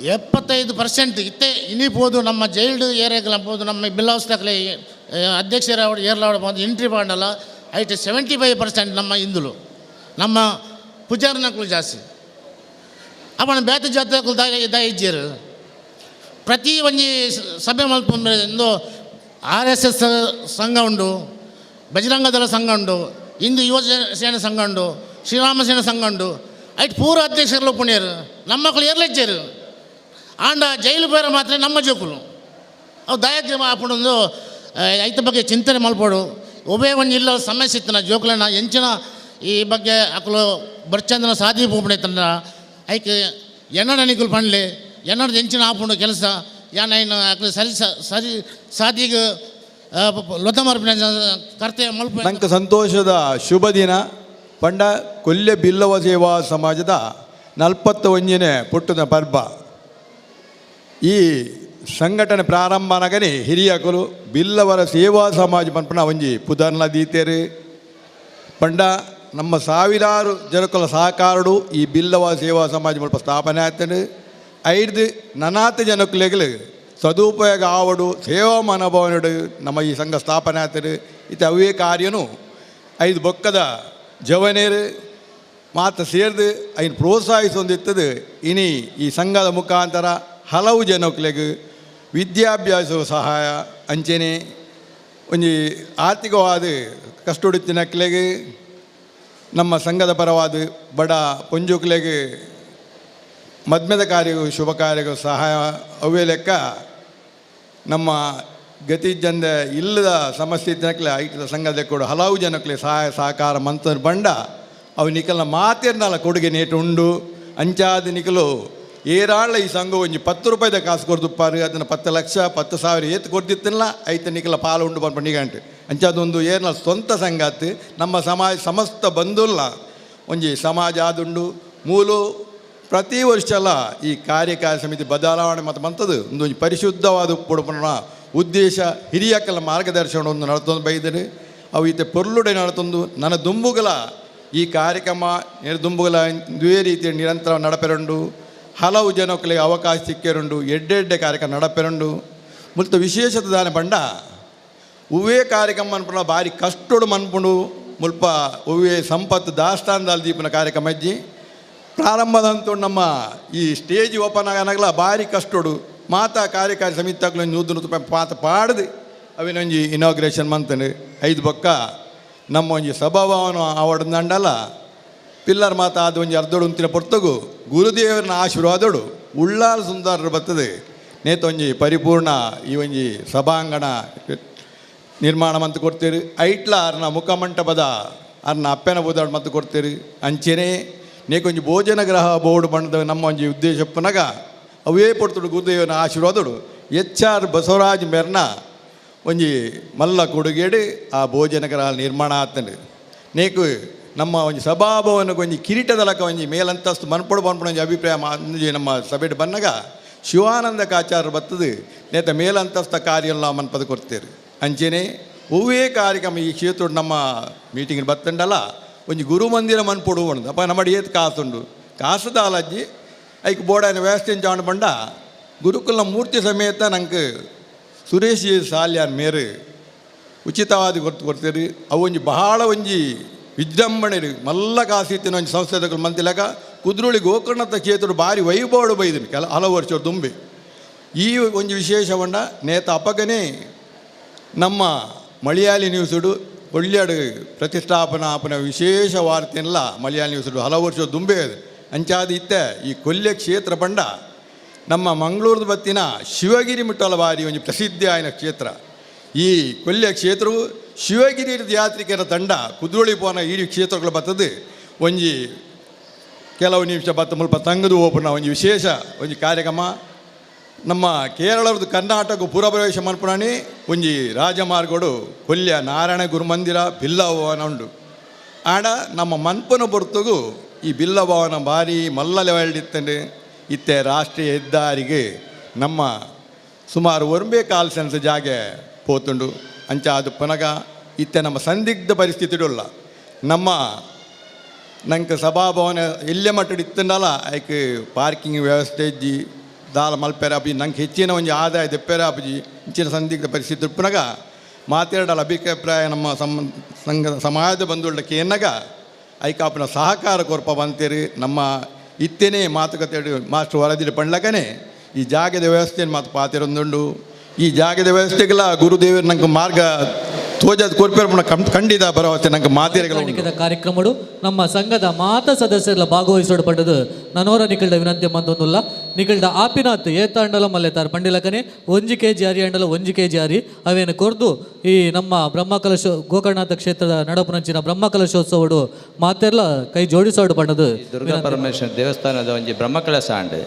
75% ಇತ್ತೆ ಇನಿಬೋದು ನಮ್ಮ ಜೈಲ್ಡ್ ಏರಿಯಾಗಳ ಬೋದು ನಮ್ಮ ಬಿಲ್ಲಾವಸ್ತಕಲೆ ಅಧ್ಯಕ್ಷರ ಏರ್ಲಾವಡ ಬಂದು ಎಂಟ್ರಿ ಮಾಡಲ್ಲ ಐಟ್ 75% ನಮ್ಮ ಹಿಂದುಲು ನಮ್ಮ ಪೂಜಾರನಕ್ಕಲು ಜಾಸ್ತಿ. ಅವನ ಬೇತ ಜಾತಕಲು ದಾಯ ದಾಯಿಜ್ಜೇರು ಪ್ರತಿ ಒಂಜಿ ಸಭೆ ಮಲ್ಪಂದು RSS ಸಂಘ ಉಂಡು, ಬಜರಂಗದಳ ಸಂಘ ಉಂಡು, ಹಿಂದೂ ಯುವ ಸೇನೆ ಸಂಘ ಉಂಡು, ಶ್ರೀರಾಮ ಸೇನೆ ಸಂಘ ಉಂಡು. ಐಟ್ ಪೂರ ಅಧ್ಯಕ್ಷರು ಪುಣ್ಯರು ನಮ್ಮ ಮಕ್ಕಳು ಏರ್ಲೆಜ್ಜೇರು. ಆಂಡ ಜೈಲು ಬೇರೆ ಮಾತ್ರ ನಮ್ಮ ಜೋಕುಲು ಅವು ದಯಕ್ಕೆ ಆಪುಂಡು ಐತ ಬಗ್ಗೆ ಚಿಂತನೆ ಮಲ್ಪೋಡು. ಒಬ್ಬೇ ಒಂಜಿ ಇಲ್ಲ ಸಮಸ್ಯೆ ಇತ್ತನ ಜೋಕುಲನ ಎಂಚಿನ ಈ ಬಗ್ಗೆ ಅಕಲು ಬರ್ಚಂದನ ಸಾಧಿ ಪೂಪಣೆ ಐಕ್ ಎನ್ನಡ ನಿಕುಲು ಪಂಡ್ಲೆ ಎನ್ನಡ ಎಂಚಿನ ಆಪುಂಡು ಕೆಲಸ ಯಾನ್ ಐನ ಅಕಲು ಸರಿ ಸರಿ ಸಾದಿಗೆ ಲೊತ ಮರ್ಪಿನ ಕರ್ತವ್ಯ ಮಲ್ಪ. ನಂಗೆ ಸಂತೋಷದ ಶುಭ ದಿನ ಪಂಡ ಕೊಲ್ಯ ಬಿಲ್ಲವ ಸೇವಾ ಸಮಾಜದ 41ನೇ ಪುಟ್ಟದ ಪರ್ಬ. ಈ ಸಂಘಟನೆ ಪ್ರಾರಂಭನಗನೆ ಹಿರಿಯಕರು ಬಿಲ್ಲವರ ಸೇವಾ ಸಮಾಜ ಪನ್ಪನ ಒಂಜಿ ಪುದರ್ನ ದೀತೇರು. ಪಂಡ ನಮ್ಮ ಸಾವಿರಾರು ಜನಕುಲ ಸಹಕಾರಡು ಈ ಬಿಲ್ಲವ ಸೇವಾ ಸಮಾಜ ಮುಲ್ಪ ಸ್ಥಾಪನೆ ಆಗ್ತದೆ. 5 ನನಾತ ಜನಕುಲೆಗಳು ಸದುಪಯೋಗ ಆವಡು ಸೇವಾ ಮನೋಭಾವನೆಡು ನಮ್ಮ ಈ ಸಂಘ ಸ್ಥಾಪನೆ ಆಗ್ತದೆ. ಇತ್ತ ಅವೇ ಕಾರ್ಯನು 5 ಬೊಕ್ಕದ ಜವನೇರು ಮಾತ್ರ ಸೇರಿದು ಐನು ಪ್ರೋತ್ಸಾಹಿಸೊಂದಿತ್ತದು. ಇನಿ ಈ ಸಂಘದ ಮುಖಾಂತರ ಹಲವು ಜನಕ್ಕಲಿಗೆ ವಿದ್ಯಾಭ್ಯಾಸ ಸಹಾಯ ಅಂಚೆನೆ ಒಂಜಿ ಆರ್ಥಿಕವಾದ ಕಷ್ಟುಡಿತ್ತಿನಕ್ಲೆಗೆ ನಮ್ಮ ಸಂಘದ ಪರವಾದ ಬಡ ಪೊಂಜುಕ್ಲೆಗೆ ಮದ್ಮೆದ ಕಾರ್ಯಗೂ ಶುಭ ಕಾರ್ಯಗೂ ಸಹಾಯ ಅವೇ ಲೆಕ್ಕ ನಮ್ಮ ಗತಿ ಜಂದ ಇಲ್ಲದ ಸಮಸ್ಯೆ ಇದ್ದನಕ್ಲೆ ಐಟದ ಸಂಘದ ಕೂಡ ಹಲವು ಜನಕ್ಕೆ ಸಹಾಯ ಸಹಕಾರ ಮಂತ್ರ ಬಂಡ ಅವು ನಿಕಲ್ನ ಮಾತೇರ್ನಲ್ಲ ಕೊಡುಗೆ ನೇಟು ಉಂಡು. ಅಂಚಾದ ನಿಕಲು ಏರಾಳ ಈ ಸಂಘ ಒಂಜಿ 10 ರೂಪಾಯಿದ ಕಾಸು ಕೊಡ್ದುಪ್ಪಾರು ಅದನ್ನು 10 ಲಕ್ಷ 10 ಸಾವಿರ ಏತು ಕೊಡ್ದಿತ್ತಲ್ಲ ಐತ ನಿಕಲ ಪಾಲು ಉಂಡು ಪನ್ಪ ನಿಗಂಟು. ಅಂಚಾದೊಂದು ಏರ್ನ ಸ್ವಂತ ಸಂಘಾತ್ ನಮ್ಮ ಸಮಾಜ ಸಮಸ್ತ ಬಂಧುಲ್ಲ ಒಂಜಿ ಸಮಾಜ ಆದುಂಡು. ಮೂಲು ಪ್ರತಿ ವರ್ಷಲ ಈ ಕಾರ್ಯಕಾರಿ ಸಮಿತಿ ಬದಲಾವಣೆ ಮತ್ತು ಮಂಥದ್ದು ಒಂದೊಂದು ಪರಿಶುದ್ಧವಾದ ಪುಡಪನ ಉದ್ದೇಶ ಹಿರಿಯಕಲ ಮಾರ್ಗದರ್ಶನ ಒಂದು ನಡತೊಂದು ಬೈದರೆ ಅವು ಈತ ಪೊರ್ಲುಡೆ ನಡತೊಂದು ನನ್ನ ದುಂಬುಗಲ ಈ ಕಾರ್ಯಕ್ರಮ ದುಂಬುಗಲ ಇದೇ ರೀತಿಯ ನಿರಂತರ ನಡಪೆರುಂಡು. ಹಲವು ಜನಕ್ಕಲಿಗೆ ಅವಕಾಶ ಸಿಕ್ಕಿರುಂಡು, ಎಡ್ಡೆಡ್ಡೆ ಕಾರ್ಯಕ್ರಮ ನಡಪೆರುಂಡು. ಮುಲ್ತ ವಿಶೇಷತೆ ದಾನೆ ಪಂಡ ಹೂವೇ ಕಾರ್ಯಕ್ರಮ ಅನ್ಪುಣ ಭಾರಿ ಕಷ್ಟೋಡು ಮನ್ಪುಂಡು ಮುಲ್ಪ ಹೂವೇ ಸಂಪತ್ತು ದಾಸ್ತಾನದಲ್ಲಿ ದೀಪನ ಕಾರ್ಯಕ್ರಮ ಅಜ್ಜಿ ಪ್ರಾರಂಭದಂತೂ ನಮ್ಮ ಈ ಸ್ಟೇಜ್ ಓಪನ್ ಆಗನಾಗಲ ಭಾರಿ ಕಷ್ಟೋಡು ಮಾತಾ ಕಾರ್ಯಕಾರಿ ಸಮಿತಿ 100 ರೂಪಾಯಿ ಪಾತ ಪಾಡ್ದು ಅವಿನೊಂಜಿ ಇನಾಗ್ರೇಷನ್ ಮಂತನು 5 ಬೊಕ್ಕ ನಮ್ಮ ಒಂಜಿ ಸಭಾಭವನ ಆವಡಂಡಲ ಪಿಲ್ಲರ್ ಮಾತ ಅದು ಒಂಜಿ ಅರ್ಧೋಡು ಉಂತಿನ ಪೊರ್ತಗು ಗುರುದೇವರನ ಆಶೀರ್ವಾದೋಡು ಉಳ್ಳಾಲ್ ಸುಂದರ ಬರ್ತದೆ ನೇತೊಂಜಿ ಪರಿಪೂರ್ಣ ಈ ಒಂಜಿ ಸಭಾಂಗಣ ನಿರ್ಮಾಣ ಮಂತು ಕೊಡ್ತೀರಿ. ಐಟ್ಲ ಅರ್ನ ಮುಖಮಂಟಪದ ಅರ್ನ ಅಪ್ಪೆನ ಬೂದಾಡ್ ಮತ್ತು ಕೊಡ್ತೀರಿ. ಅಂಚೆನೆ ನೇಕೊಂಜಿ ಭೋಜನ ಗ್ರಹ ಬೋರ್ಡ್ ಬಣ್ಣದ ನಮ್ಮ ಒಂಜಿ ಉದ್ದೇಶಪ್ಪನಗ ಅವೇ ಪೊರ್ತುಡು ಗುರುದೇವನ ಆಶೀರ್ವಾದೋಡು HR Basavaraj ಮೆರ್ನ ಒಂಜಿ ಮಲ್ಲ ಕೊಡುಗೇಡು ಆ ಭೋಜನ ಗ್ರಹ ನಿರ್ಮಾಣ ಆತಂಡು. ನೇಕು ನಮ್ಮ ಒಂಜಿ ಸಭಾಭವನಕ್ಕೆ ಒಂಜಿ ಕಿರೀಟದಲಕ ಒಂಜಿ ಮೇಲಂತಸ್ತು ಮನ್ಪೊಡು ಪನ್ಪುನ ಒಂಜಿ ಅಭಿಪ್ರಾಯ ಒಂಜಿ ನಮ್ಮ ಸಭೆಡು ಬನ್ನಗ ಶಿವಾನಂದ ಕಾಚಾರ ಬರ್ತದೆ ನೇತ ಮೇಲಂತಸ್ತ ಕಾರ್ಯ ಮನ್ಪದ ಕೊಡ್ತೇರು. ಅಂಚೆನೆ ಹೂವೇ ಕಾರ್ಯಕ್ರಮ ಈ ಕ್ಷೇತ್ರ ನಮ್ಮ ಮೀಟಿಂಗ್ ಬತ್ತಂಡಲ್ಲ ಒಂಜಿ ಗುರುಮಂದಿರ ಮನ್ಪೊಡು ಉಂಡು ಅಪ್ಪ ನಮ್ಮ ಏತ್ ಕಾಸುಂಡು ಕಾಸುದಾಲಜ್ಜಿ ಐಕ್ ಬೋಡಾಯನ ವ್ಯವಸ್ಥೆ ಜಾಣ ಬಂಡ ಗುರುಕುಲ ಮೂರ್ತಿ ಸಮೇತ ನಂಗೆ ಸುರೇಶ್ ಸಾಲ್ಯಾನ್ ಮೇರು ಉಚಿತವಾದ ಕೊಡ್ತು ಕೊಡ್ತೀರಿ. ಅವು ಒಂಜಿ ಬಹಳ ಒಂಜಿ ವಿಜೃಂಭಣೆ ಮಲ್ಲ ಕಾಸಿತ್ತಿನ ಒಂಜಿ ಸಂಸ್ಥೆದ ಮಂತಿಲಕ ಕುದ್ರೋಳಿ ಗೋಕರ್ಣದ ಕ್ಷೇತ್ರ ಭಾರಿ ವೈಭವಡು ಬೈದಿನಿ ಕೆಲ ಹಲವು ವರ್ಷ ತುಂಬಿ. ಈ ಒಂಜಿ ವಿಶೇಷವನ್ನ ನೇತ ಅಪಗನೇ ನಮ್ಮ ಮಲಯಾಳಿ ನ್ಯೂಸುಡು ಒಳ್ಳೆಡು ಪ್ರತಿಷ್ಠಾಪನಾ ಆಪನ ವಿಶೇಷ ವಾರ್ತೆಲ್ಲ ಮಲಯಾಳಿ ನ್ಯೂಸುಡು ಹಲವು ವರ್ಷ ದುಂಬೆ ಅಂಚಾದ ಇತ್ತ ಈ ಕೊಲ್ಯ ಕ್ಷೇತ್ರ ಬಂಡ ನಮ್ಮ ಮಂಗಳೂರದ ಬತ್ತಿನ ಶಿವಗಿರಿ ಮುಟ್ಟಲ ಬಾರಿ ಒಂಜಿ ಪ್ರಸಿದ್ಧಿ ಆಯ್ನ ಕ್ಷೇತ್ರ. ಈ ಕೊಲ್ಯ ಕ್ಷೇತ್ರವು ಶಿವಗಿರಿ ಯಾತ್ರಿಕರ ತಂಡ ಕುದ್ರೋಳಿ ಪೋನ ಈ ಕ್ಷೇತ್ರಗಳು ಬರ್ತದೆ. ಒಂಜಿ ಕೆಲವು ನಿಮಿಷ ಬತ್ತ ಮುಲ್ಪ ತಂಗದು ಓಪುನ ಒಂಜಿ ವಿಶೇಷ ಒಂಜಿ ಕಾರ್ಯಕ್ರಮ. ನಮ್ಮ ಕೇರಳದ ಕರ್ನಾಟಕ ಪೂರ್ವಪ್ರವೇಶ ಮನ್ಪುನಾನಿ ಒಂಜಿ ರಾಜಮಾರ್ಗಡು ಕೊಲ್ಯ ನಾರಾಯಣ ಗುರುಮಂದಿರ ಬಿಲ್ಲಭವನ ಉಂಡು. ಆಡ ನಮ್ಮ ಮನ್ಪನ ಪೊರ್ತುಗು ಈ ಬಿಲ್ಲಭವನ ಭಾರಿ ಮಲ್ಲ ಲೆವೆಲ್ ಇತ್ತಂಡು. ಇತ್ತೆ ರಾಷ್ಟ್ರೀಯ ಹೆದ್ದಾರಿಗೆ ನಮ್ಮ ಸುಮಾರು ಒಂಬೇ ಕಾಲು ಸೆನ್ಸ್ ಜಾಗೆ ಪೋತುಂಡು. ಅಂಚ ಅದು ಪನಗ ಇತ್ತೆ ನಮ್ಮ ಸಂದಿಗ್ಧ ಪರಿಸ್ಥಿತಿಡುಲ್ಲ. ನಮ್ಮ ನಂಗೆ ಸಭಾಭವನ ಎಲ್ಲೇ ಮಟ್ಟಡ್ ಇತ್ತಂಡಲ ಐಕ್ ಪಾರ್ಕಿಂಗ್ ವ್ಯವಸ್ಥೆ ಇಜ್ಜಿ, ದಾಲ ಮಲ್ಪೆರ ಅಪಿ ನಂಗೆ ಹೆಚ್ಚಿನ ಒಂಜಿ ಆದಾಯ ದೆಪ್ಪೆರ ಅಪಜಿ ಇಂಚಿನ ಸಂದಿಗ್ಧ ಪರಿಸ್ಥಿತಿ ಉಪ್ಪುನಗ ಮಾತೇಡಲ ಅಭಿಪ್ರಾಯ ನಮ್ಮ ಸಂಘ ಸಮಾಜದ ಬಂಧುಗಳಕ್ಕೆ ಎನ್ನಗ ಐಕಾಪನ ಸಹಕಾರ ಕೊರ್ಪ ಬಂತೀರಿ. ನಮ್ಮ ಇತ್ತೇನೆ ಮಾತುಕತೆ ಮಾಸ್ಟರ್ ವರದಿ ಪಂಡ್ಲಕನೆ ಈ ಜಾಗದ ವ್ಯವಸ್ಥೆಯನ್ನು ಮಾತು ಪಾತಿರೊಂದುಂಡು. ಈ ಜಾಗದ ವ್ಯವಸ್ಥೆಗೆಲ್ಲ ಗುರುದೇವರು ನಂಗೆ ಮಾರ್ಗ ತೋಜದ ಕೊರ್ಪೇರ್ ಖಂಡಿತ ಭರವಸೆ ನಂಗೆ ಮಾತಿರಗಳ ಕಾರ್ಯಕ್ರಮಡು ನಮ್ಮ ಸಂಘದ ಮಾತ ಸದಸ್ಯರ ಭಾಗವಹಿಸೋಡು ಪಡೆದು ನನೋರ ನಿಖಿಲ್ದ ವಿನಂತಿ ಮಂದೊಂದುಲ್ಲ. ನಿಖಿಲ್ದ ಆಪಿನಾಥ್ ಏತಾಂಡಲ ಮಲ್ಲೆತಾರ್ ಪಂಡಿಲಕನೆ 1 ಕೆಜಿ ಅರಿ ಅಂಡಲ 1 ಕೆಜಿ ಅರಿ ಅವೇನು ಕೊರ್ದು ಈ ನಮ್ಮ ಬ್ರಹ್ಮಕಲಶ ಗೋಕರ್ಣನಾಥ ಕ್ಷೇತ್ರದ ನಡಪುನಂಚಿನ ಬ್ರಹ್ಮಕಲಶೋತ್ಸವಡು ಮಾತೆರ್ಲ ಕೈ ಜೋಡಿಸೋಡು ಪಂಡದು. ದುರ್ಗಾ ಪರಮೇಶ್ವರ ದೇವಸ್ಥಾನದ ಒಂಜಿ ಬ್ರಹ್ಮಕಲಶ ಅಂಡ್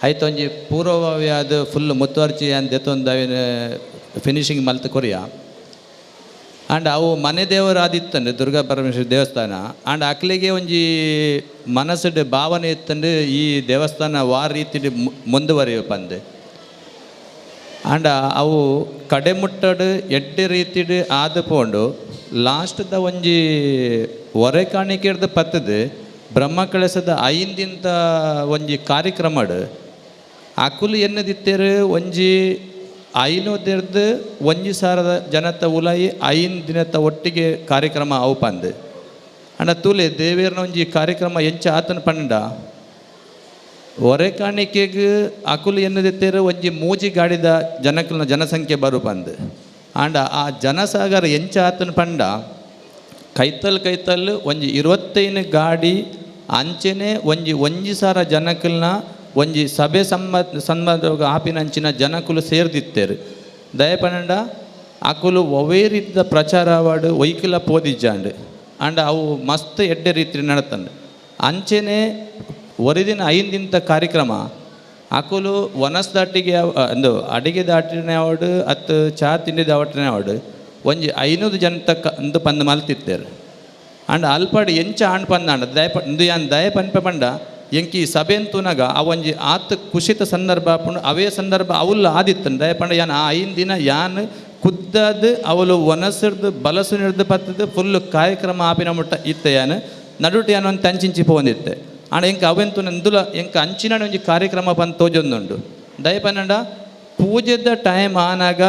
ಆಯ್ತು ಒಂಜಿ ಪೂರ್ವಭಾವಿ ಫುಲ್ ಮುತ್ತುವರ್ಚಿ ಅಂದ್ ಅವೇನು ಫಿನಿಶಿಂಗ್ ಮಲ್ತ್ ಕೊರಿಯ. ಆಂಡ್ ಅವು ಮನೆ ದೇವರಾದಿತ್ತಂಡು ದುರ್ಗಾ ಪರಮೇಶ್ವರ ದೇವಸ್ಥಾನ. ಆಂಡ್ ಅಕ್ಲಿಗೆ ಒಂಜಿ ಮನಸ್ಸುಡ್ ಭಾವನೆ ಇತ್ತಂಡು ಈ ದೇವಸ್ಥಾನ ವಾ ರೀತಿ ಮುಂದುವರಿಯು ಪಂದು. ಆಂಡ ಅವು ಕಡೆಮುಟ್ಟಡು ಎಡ್ಡೆ ರೀತಿಡ್ ಆದು ಪೋಂಡು ಲಾಸ್ಟ್ದ ಒಂಜಿ ಒರೆ ಕಾಣಿಕೆಡ್ದು ಪತ್ತದು ಬ್ರಹ್ಮಕಲಶದ 5 ದಿನದ ಒಂಜಿ ಕಾರ್ಯಕ್ರಮಡು ಅಕುಲು ಎನ್ನದಿತ್ತೇರು ಒಂಜಿ 500 1000 ಜನತ ಉಲಾಯಿ 5 ದಿನದ ಒಟ್ಟಿಗೆ ಕಾರ್ಯಕ್ರಮ ಅವು ಪಂದು. ಅಂಡ ತೂಲೆ ದೇವೇರ್ನ ಒಂಜಿ ಕಾರ್ಯಕ್ರಮ ಎಂಚ ಆತನ ಪಂಡ ಒರೆ ಕಾಣಿಕೆಗೆ ಅಕುಲು ಎನ್ನದಿತ್ತೇರು ಒಂಜಿ ಮೂಜಿ ಗಾಡಿದ ಜನಕಲ್ನ ಜನಸಂಖ್ಯೆ ಬರು ಪಂದು. ಅಂಡ ಆ ಜನಸಾಗರ ಎಂಚ ಆತನ ಪಂಡ ಕೈತಲ್ ಕೈತಲ್ ಒಂಜಿ 25 ಗಾಡಿ ಅಂಚೆನೆ ಒಂಜಿ 1000 ಜನಕಲ್ನ ಒಂಜಿ ಸಭೆ ಸಂಬಂಧ ಆಪಿನಂಚಿನ ಜನಕುಲು ಸೇರ್ದಿತ್ತೇರು. ದಯಪನಂಡ ಅಕುಲು ಒವೇ ರೀತಿಯ ಪ್ರಚಾರವಾಡು ವೈಕುಲ ಪೋದಿಜ್ಜಾಂಡು. ಅಂಡ ಅವು ಮಸ್ತ್ ಎಡ್ಡೆ ರೀತಿ ನಡತಂಡು. ಅಂಚೆನೆ ಒರಿದಿನ 5 ದಿನದ ಕಾರ್ಯಕ್ರಮ ಅಕುಲು ವನಸ್ ದಾಟಿಗೆ ಅಂದು ಅಡಿಗೆ ದಾಟಿನೇ ಅವಡು ಅತ್ತು ಚಾ ತಿಂಡಿದ ಅವಟನೇ ಅವಡು ಒಂಜಿ 500 ಜನ ತಕ್ಕ ಅಂದು ಪಂದು ಮಲ್ತಿತ್ತೇರು. ಅಂಡ್ ಅಲ್ಪಾಡು ಎಂಚ ಆಂಡ್ ಪಂದಾಂಡ ದಯಪ ಇಂದು ಯಾನ್ ದಯ ಪನ್ಪೆ ಪಂಡ ಎಂಕಿ ಸಭೆನ್ ತೂನಗ ಆ ಒಂಜಿ ಆತ್ ಕುಶಿತ ಸಂದರ್ಭ ಪುಂಡು ಅವೇ ಸಂದರ್ಭ ಅವಲ್ಲ ಆದಿತ್ತನ್ ದಯಪಂಡ ಯಾನ್ ಆ 5 ದಿನ ಯಾನ್ ಕುದ್ದದು ಅವಳು ವನಸಿರ್ದು ಬಲಸುನಿರ್ದು ಪತ್ತದು ಫುಲ್ ಕಾರ್ಯಕ್ರಮ ಆಪಿನ ಮುಟ್ಟ ಇತ್ತೆ ಯಾನ್ ನಡುಟು ಯಾನ್ ಒಂದು ತಂಚಿಂಚಿ ಪೋಂದಿತ್ತೆ. ಆಂಡ ಎಂಕ ಅವೆಂತು ನಂದುಲ ಎಂಕ ಅಂಚಿನ ಒಂಜಿ ಕಾರ್ಯಕ್ರಮ ಬಂದು ತೋಜೊಂದುಂಡು. ದಯಪನಂಡ ಪೂಜೆದ ಟೈಮ್ ಆನಾಗ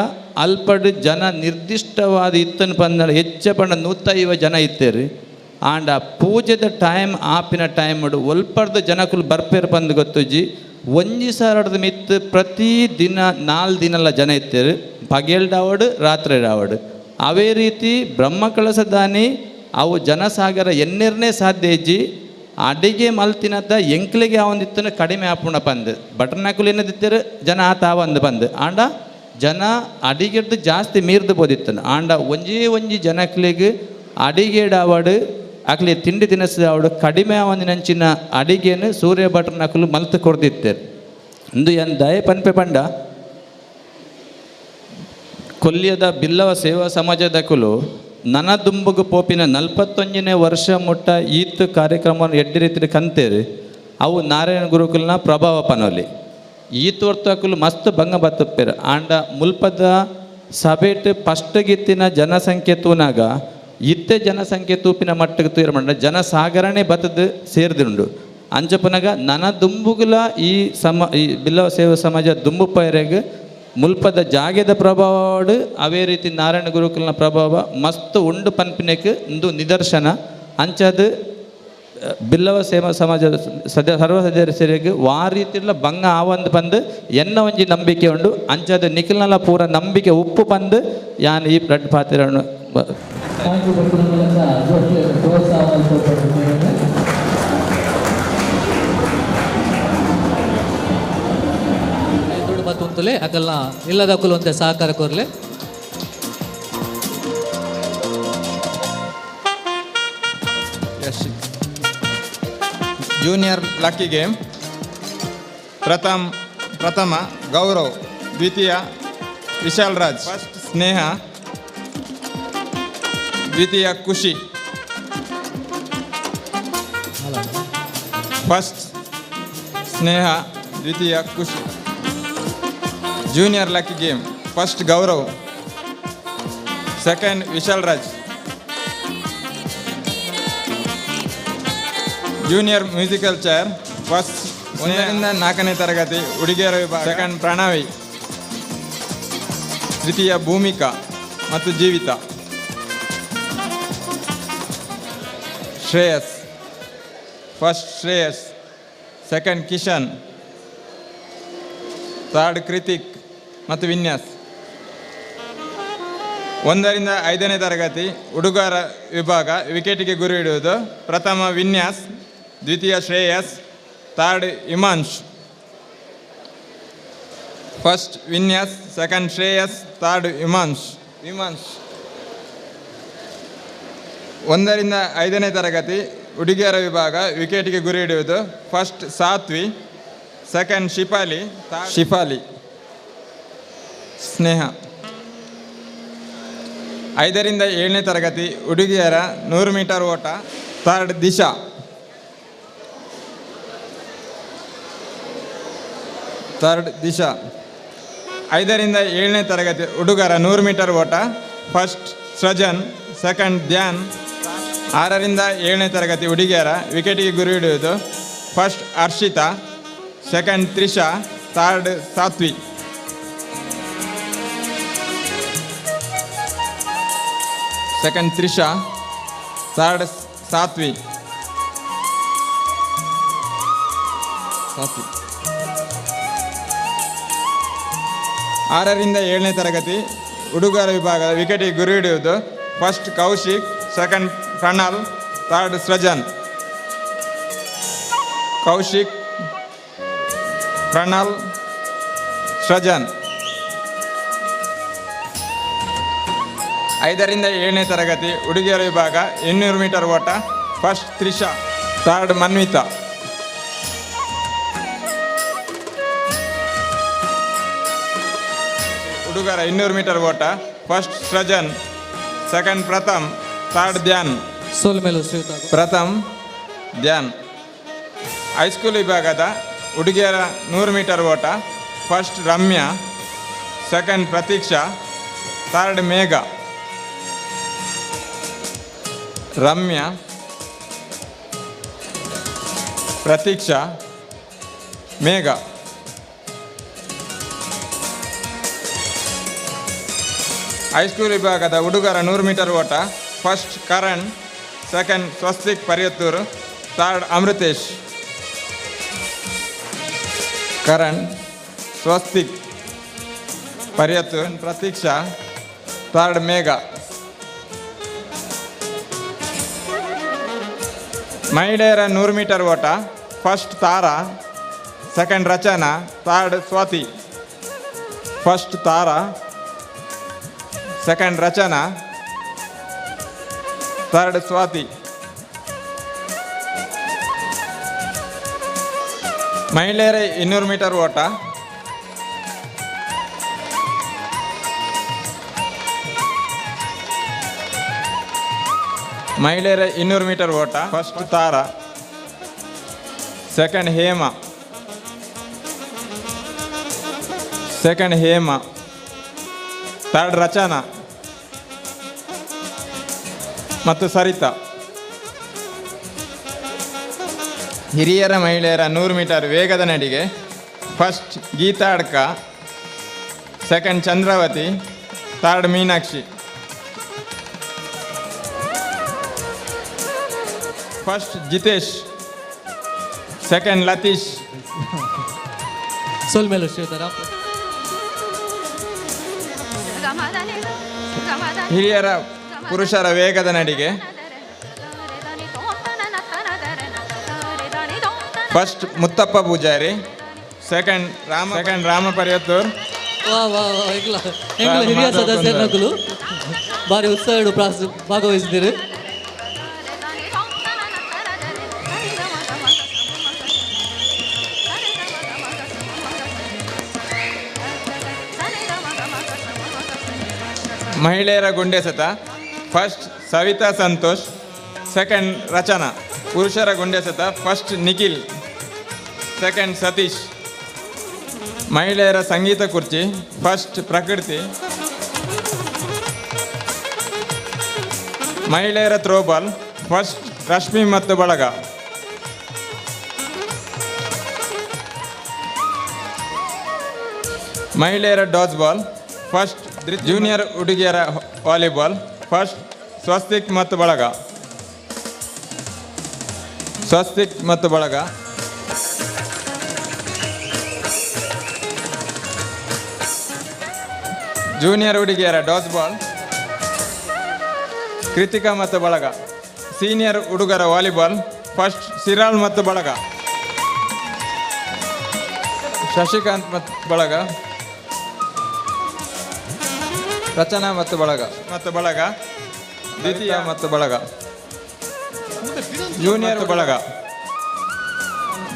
ಅಲ್ಪಡು ಜನ ನಿರ್ದಿಷ್ಟವಾದ ಇತ್ತನ್ ಪಂದ ಹೆಚ್ಚ ಪಂಡ 150 ಜನ ಇತ್ತೇರಿ. ಆಂಡ ಪೂಜೆದ ಟೈಮ್ ಆಪಿನ ಟೈಮ್ ಒಲ್ಪರ್ದ ಜನಕುಲು ಬರ್ಪೇರು ಪಂದು ಗೊತ್ತುಜ್ಜಿ 1000 ಮಿತ್ತು ಪ್ರತಿ ದಿನ 4 ದಿನಲ್ಲ ಜನ ಇತ್ತೇರು, ಪಗೇಲ್ಡಾವಡು ರಾತ್ರಿ ರಾವಡು. ಅವೇ ರೀತಿ ಬ್ರಹ್ಮಕಲಶದಾನಿ ಅವು ಜನಸಾಗರ ಎನ್ನೆರ್ನೇ ಸಾಧ್ಯ ಇಜ್ಜಿ. ಅಡಿಗೆ ಮಲ್ತಿನದ ಎಂಕ್ಲಿಗೆ ಅವೊಂದಿತ್ತನ ಕಡಿಮೆ ಆಪುಣ ಪಂದು ಬಟರ್ನಾಕುಲು ಏನದಿತ್ತೇರು ಜನ ಆತ ಆವಂದು ಪಂದು. ಆಂಡ ಜನ ಅಡಿಗೆಡ್ದು ಜಾಸ್ತಿ ಮೀರ್ದು ಬೋದಿತ್ತನು. ಆಂಡ ಒಂಜೇ ಒಂಜಿ ಜನಕ್ಲಿಗೆ ಅಡಿಗೆಡಾವಡು ಅಕ್ಲಿ ತಿಂಡಿ ತಿನಿಸು ಕಡಿಮೆ ಆವಂದಿನಂಚಿನ ಅಡಿಗೆನು ಸೂರ್ಯ ಭಟ್ರನಕುಲು ಮಲ್ತು ಕೊಡ್ದಿತ್ತೇರು. ಇಂದು ಏನ್ ದಯ ಪನ್ಪೆ ಪಂಡ ಕೊಲ್ಯದ ಬಿಲ್ಲವ ಸೇವಾ ಸಮಾಜದಕುಲು ನನ ದುಂಬುಗು ಪೋಪಿನ 41ನೇ ವರ್ಷ ಮುಟ್ಟ ಈತ್ ಕಾರ್ಯಕ್ರಮವನ್ನು ಎಡ್ಡೆ ರೀತಿ ಕಂತೇರು. ಅವು ನಾರಾಯಣ ಗುರುಕುಲ್ನ ಪ್ರಭಾವ ಪನೋಲಿ ಈತ್ ವರ್ತಕುಲು ಮಸ್ತ್ ಭಂಗ ಬತ್ತುಪ್ಪೇರು. ಆಂಡ ಮುಲ್ಪದ ಸಭೆಟ್ ಫಸ್ಟ್ಗಿತ್ತಿನ ಜನಸಂಖ್ಯೆ ತೂನಾಗ ಇತ್ತೆ ಜನಸಂಖ್ಯೆ ತೂಪಿನ ಮಟ್ಟಕ್ಕೆ ತೂರ ಜನಸಾಗರಣೆ ಬತ್ತದು ಸೇರಿದುಂಡು. ಅಂಚಪನಗ ನನ ದುಂಬುಗುಲ ಈ ಈ ಬಿಲ್ಲವ ಸೇವಾ ಸಮಾಜ ದುಂಬು ಪೈರೆಗ್ ಮುಲ್ಪದ ಜಾಗೆದ ಪ್ರಭಾವಡು ಅವೇ ರೀತಿ ನಾರಾಯಣ ಗುರುಕುಲ್ನ ಪ್ರಭಾವ ಮಸ್ತ್ ಉಂಡು ಪನ್ಪಿನಕ್ಕೆ ಇಂದು ನಿದರ್ಶನ. ಅಂಚದು ಬಿಲ್ಲವ ಸೇವಾ ಸಮಾಜದ ಸರ್ವ ಸದಸ್ಯರಿಗೆ ವಾ ರೀತಿಲ ಭಂಗ ಆವಂದು ಬಂದು ಎನ್ನ ಒಂಜಿ ನಂಬಿಕೆ ಉಂಡು. ಅಂಚದ ನಿಖಿಲ್ನಲ ಪೂರ ನಂಬಿಕೆ ಉಪ್ಪು ಬಂದು ಯಾನ್ ಈ ಬ್ಲಡ್ ಪಾತಿರನ್ನು ದುಡ್ಡು ಬತ್ತುಂತಲೇ ಅಕಲ್ನ ಇಲ್ಲದಕ್ಕಲು ಒಂತೆ ಸಹಕಾರ ಕೋರ್ಲೆ. Yashik. Junior lucky game. ಪ್ರಥಮ ಗೌರವ್, ದ್ವಿತೀಯ ವಿಶಾಲ್ ರಾಜ್, ಫಸ್ಟ್ ಸ್ನೇಹ, ದ್ವಿತೀಯ ಖುಷಿ. ಫಸ್ಟ್ ಸ್ನೇಹ, ದ್ವಿತೀಯ Khushi. Junior lucky game. First Gaurav, second Vishal Raj. Junior musical chair. First 1ರಿಂದ 4ನೇ ತರಗತಿ ಹುಡುಗಿಯರ ವಿಭಾಗ. ಸೆಕೆಂಡ್ ಪ್ರಣವಿ, ತೃತೀಯ ಭೂಮಿಕಾ ಮತ್ತು ಜೀವಿತ. Shreyas, first Shreyas, second Kishan, third Krithik ಮತ್ತು ವಿನ್ಯಾಸ್. 1ರಿಂದ 5ನೇ ತರಗತಿ ಹುಡುಗರ ವಿಭಾಗ ವಿಕೆಟಿಗೆ ಗುರಿ ಇಡುವುದು. ಪ್ರಥಮ ವಿನ್ಯಾಸ್, ದ್ವಿತೀಯ Shreyas, third Himansh. First Vinyas, second Shreyas, third Himansh. Himansh. 1ರಿಂದ 5ನೇ ತರಗತಿ ಹುಡುಗಿಯರ ವಿಭಾಗ ವಿಕೆಟಿಗೆ ಗುರಿ ಇಡುವುದು. First Sathvi, second Shifali, Shifali Sneha. 5ರಿಂದ 7ನೇ ತರಗತಿ ಹುಡುಗಿಯರ 100 ಮೀಟರ್ ಓಟ. ಥರ್ಡ್ ದಿಶಾ. ಥರ್ಡ್ ದಿಶಾ. 5ರಿಂದ 7ನೇ ತರಗತಿ ಹುಡುಗರ 100 ಮೀಟರ್ ಓಟ. First Srijan, second Dhyan. 6ರಿಂದ 7ನೇ ತರಗತಿ ಹುಡುಗಿಯರ ವಿಕೆಟಿಗೆ ಗುರಿ ಇಡುವುದು. First Harshita, second Trisha, third Sathvi. Second Trisha, third Sathvi. Sathvi. 6ರಿಂದ 7ನೇ ತರಗತಿ ಹುಡುಗರ ವಿಭಾಗದ ವಿಕೆಟಿಗೆ ಗುರಿ ಹಿಡಿಯುವುದು. First Kaushik, second Pranal, third Srujan. Kaushik, Pranal, Srujan. 5ರಿಂದ 7ನೇ ತರಗತಿ ಹುಡುಗಿಯರ ವಿಭಾಗ 200 ಮೀಟರ್ ಓಟ. First Trisha, third Manvitha. ಹುಡುಗರ 200 ಮೀಟರ್ ಓಟ. First Srujan, second Pratham, third Dhyan. Pratham, Dhyan. High school ವಿಭಾಗದ ಹುಡುಗಿಯರ 100 ಮೀಟರ್ ಓಟ. First Ramya, second Pratiksha, third Megha. Ramya, Pratiksha, Megha. High school ವಿಭಾಗದ ಹುಡುಗರ 100 ಮೀಟರ್ ಓಟ. First Karan, second Swastik Pariyathur, third Amritesh. Karan, Swastik Pariyathur, Pratiksha, third Megha. ಮಹಿಳೆಯರ 100 ಮೀಟರ್ ಓಟ. First Tara, second Rachana, third Swathi. First Tara, second Rachana, third Swathi. ಮಹಿಳೆಯರ 200 ಮೀಟರ್ ಓಟ. ಮಹಿಳೆಯರ 200 ಮೀಟರ್ ಓಟ. First Tara, second Hema, second Hema, third Rachana ಮತ್ತು ಸರಿತಾ. ಹಿರಿಯರ ಮಹಿಳೆಯರ 100 ಮೀಟರ್ ವೇಗದ ನಡಿಗೆ. First Geetha Adka, second Chandravathi, third Meenakshi. First Jitesh, second Latish. ಹಿರಿಯರ ಪುರುಷರ ವೇಗದ ನಡಿಗೆ. First Muthappa Poojary, second Rama Pariyathur. ಹಿರಿಯ ಸದಸ್ಯರು ಭಾರಿ ಉತ್ಸಾಹ ಭಾಗವಹಿಸಿದ್ದೀರಿ. ಮಹಿಳೆಯರ ಗುಂಡೆಸೆತ ಫಸ್ಟ್ ಸವಿತಾ ಸಂತೋಷ್, ಸೆಕೆಂಡ್ ರಚನಾ. ಪುರುಷರ ಗುಂಡೆಸೆತ ಫಸ್ಟ್ ನಿಖಿಲ್, ಸೆಕೆಂಡ್ ಸತೀಶ್. ಮಹಿಳೆಯರ ಸಂಗೀತ ಕುರ್ಚಿ ಫಸ್ಟ್ ಪ್ರಕೃತಿ. ಮಹಿಳೆಯರ ಥ್ರೋಬಾಲ್ ಫಸ್ಟ್ ರಶ್ಮಿ ಮತ್ತು ಬಳಗ. ಮಹಿಳೆಯರ ಡಾಜ್ ಬಾಲ್ ಫಸ್ಟ್ ಜೂನಿಯರ್ ಹುಡುಗಿಯರ ವಾಲಿಬಾಲ್ ಫಸ್ಟ್ ಸ್ವಸ್ತಿಕ್ ಮತ್ತು ಬಳಗ. ಸ್ವಸ್ತಿಕ್ ಮತ್ತು ಬಳಗ. ಜೂನಿಯರ್ ಹುಡುಗಿಯರ ಡಾಜ್ ಬಾಲ್ ಕೃತಿಕಾ ಮತ್ತು ಬಳಗ. ಸೀನಿಯರ್ ಹುಡುಗರ ವಾಲಿಬಾಲ್ ಫಸ್ಟ್ ಸಿರಾಳ್ ಮತ್ತು ಬಳಗ. ಶಶಿಕಾಂತ್ ಮತ್ತು ಬಳಗ. ರಚನಾ ಮತ್ತು ಬಳಗ ಮತ್ತು ಬಳಗ. ದ್ವಿತೀಯ ಮತ್ತು ಬಳಗ. ಜೂನಿಯರ್ ಬಳಗ.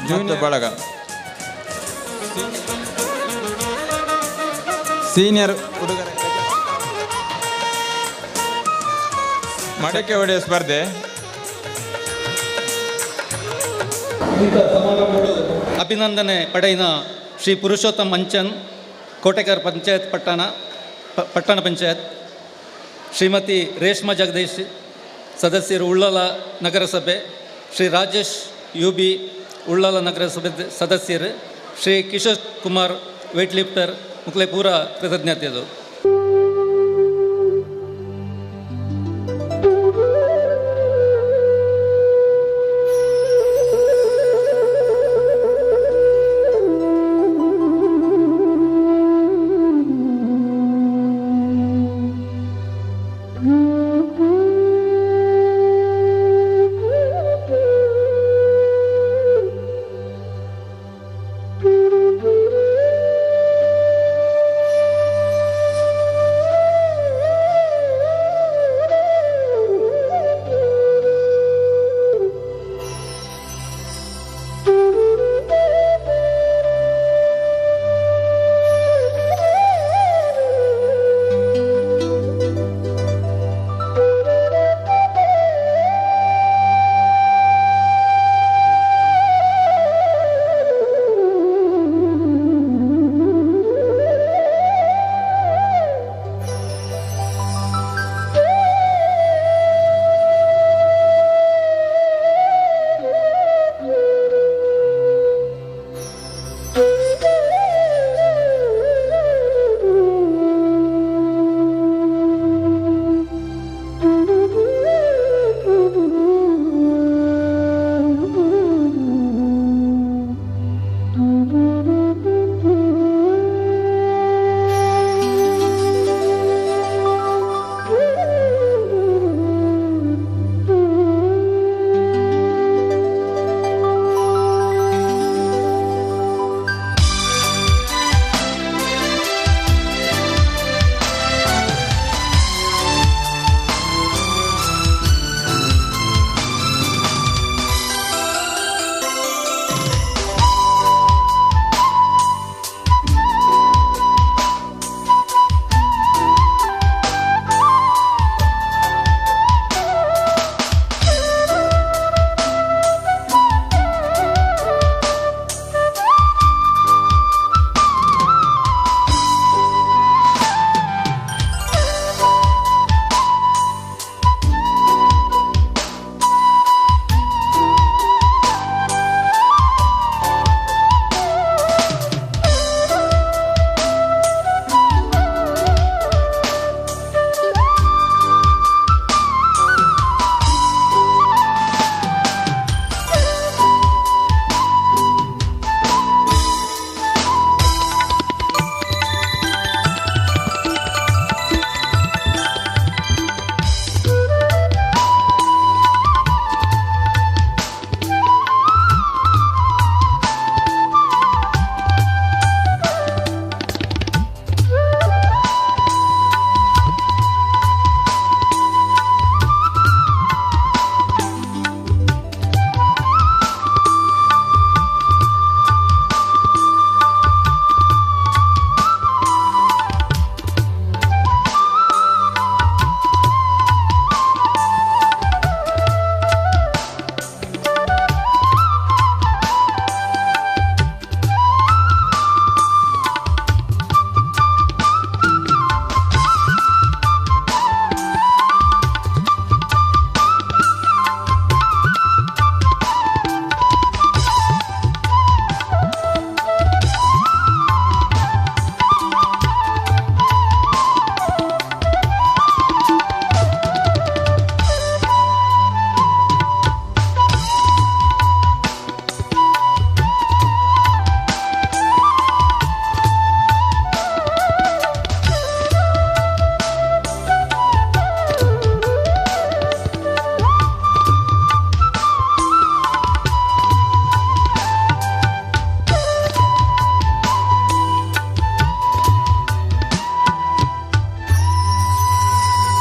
ಜೂನಿಯರ್ ಬಳಗ. ಸೀನಿಯರ್ ಹುಡುಗರ ಮಡಕೆ ಹೊಡೆಯುವ ಸ್ಪರ್ಧೆ. ಅಭಿನಂದನೆ ಪಡೆಯಿನ ಶ್ರೀ ಪುರುಷೋತ್ತಮ್ ಅಂಚನ್, ಕೋಟೆಕರ್ ಪಂಚಾಯತ್ ಪಟ್ಟಣ ಪಟ್ಟಣ ಪಂಚಾಯತ್, ಶ್ರೀಮತಿ ರೇಷ್ಮಾ ಜಗದೀಶ್ ಸದಸ್ಯರು ಉಳ್ಳಾಲ ನಗರಸಭೆ, Shri Rajesh you B Ullal ನಗರಸಭೆ ಸದಸ್ಯರು, ಶ್ರೀ ಕಿಶೋರ್ ಕುಮಾರ್ ವೇಟ್ ಲಿಫ್ಟರ್ ಮುಕ್ಲೆ ಪೂರ ಕೃತಜ್ಞತೆದು.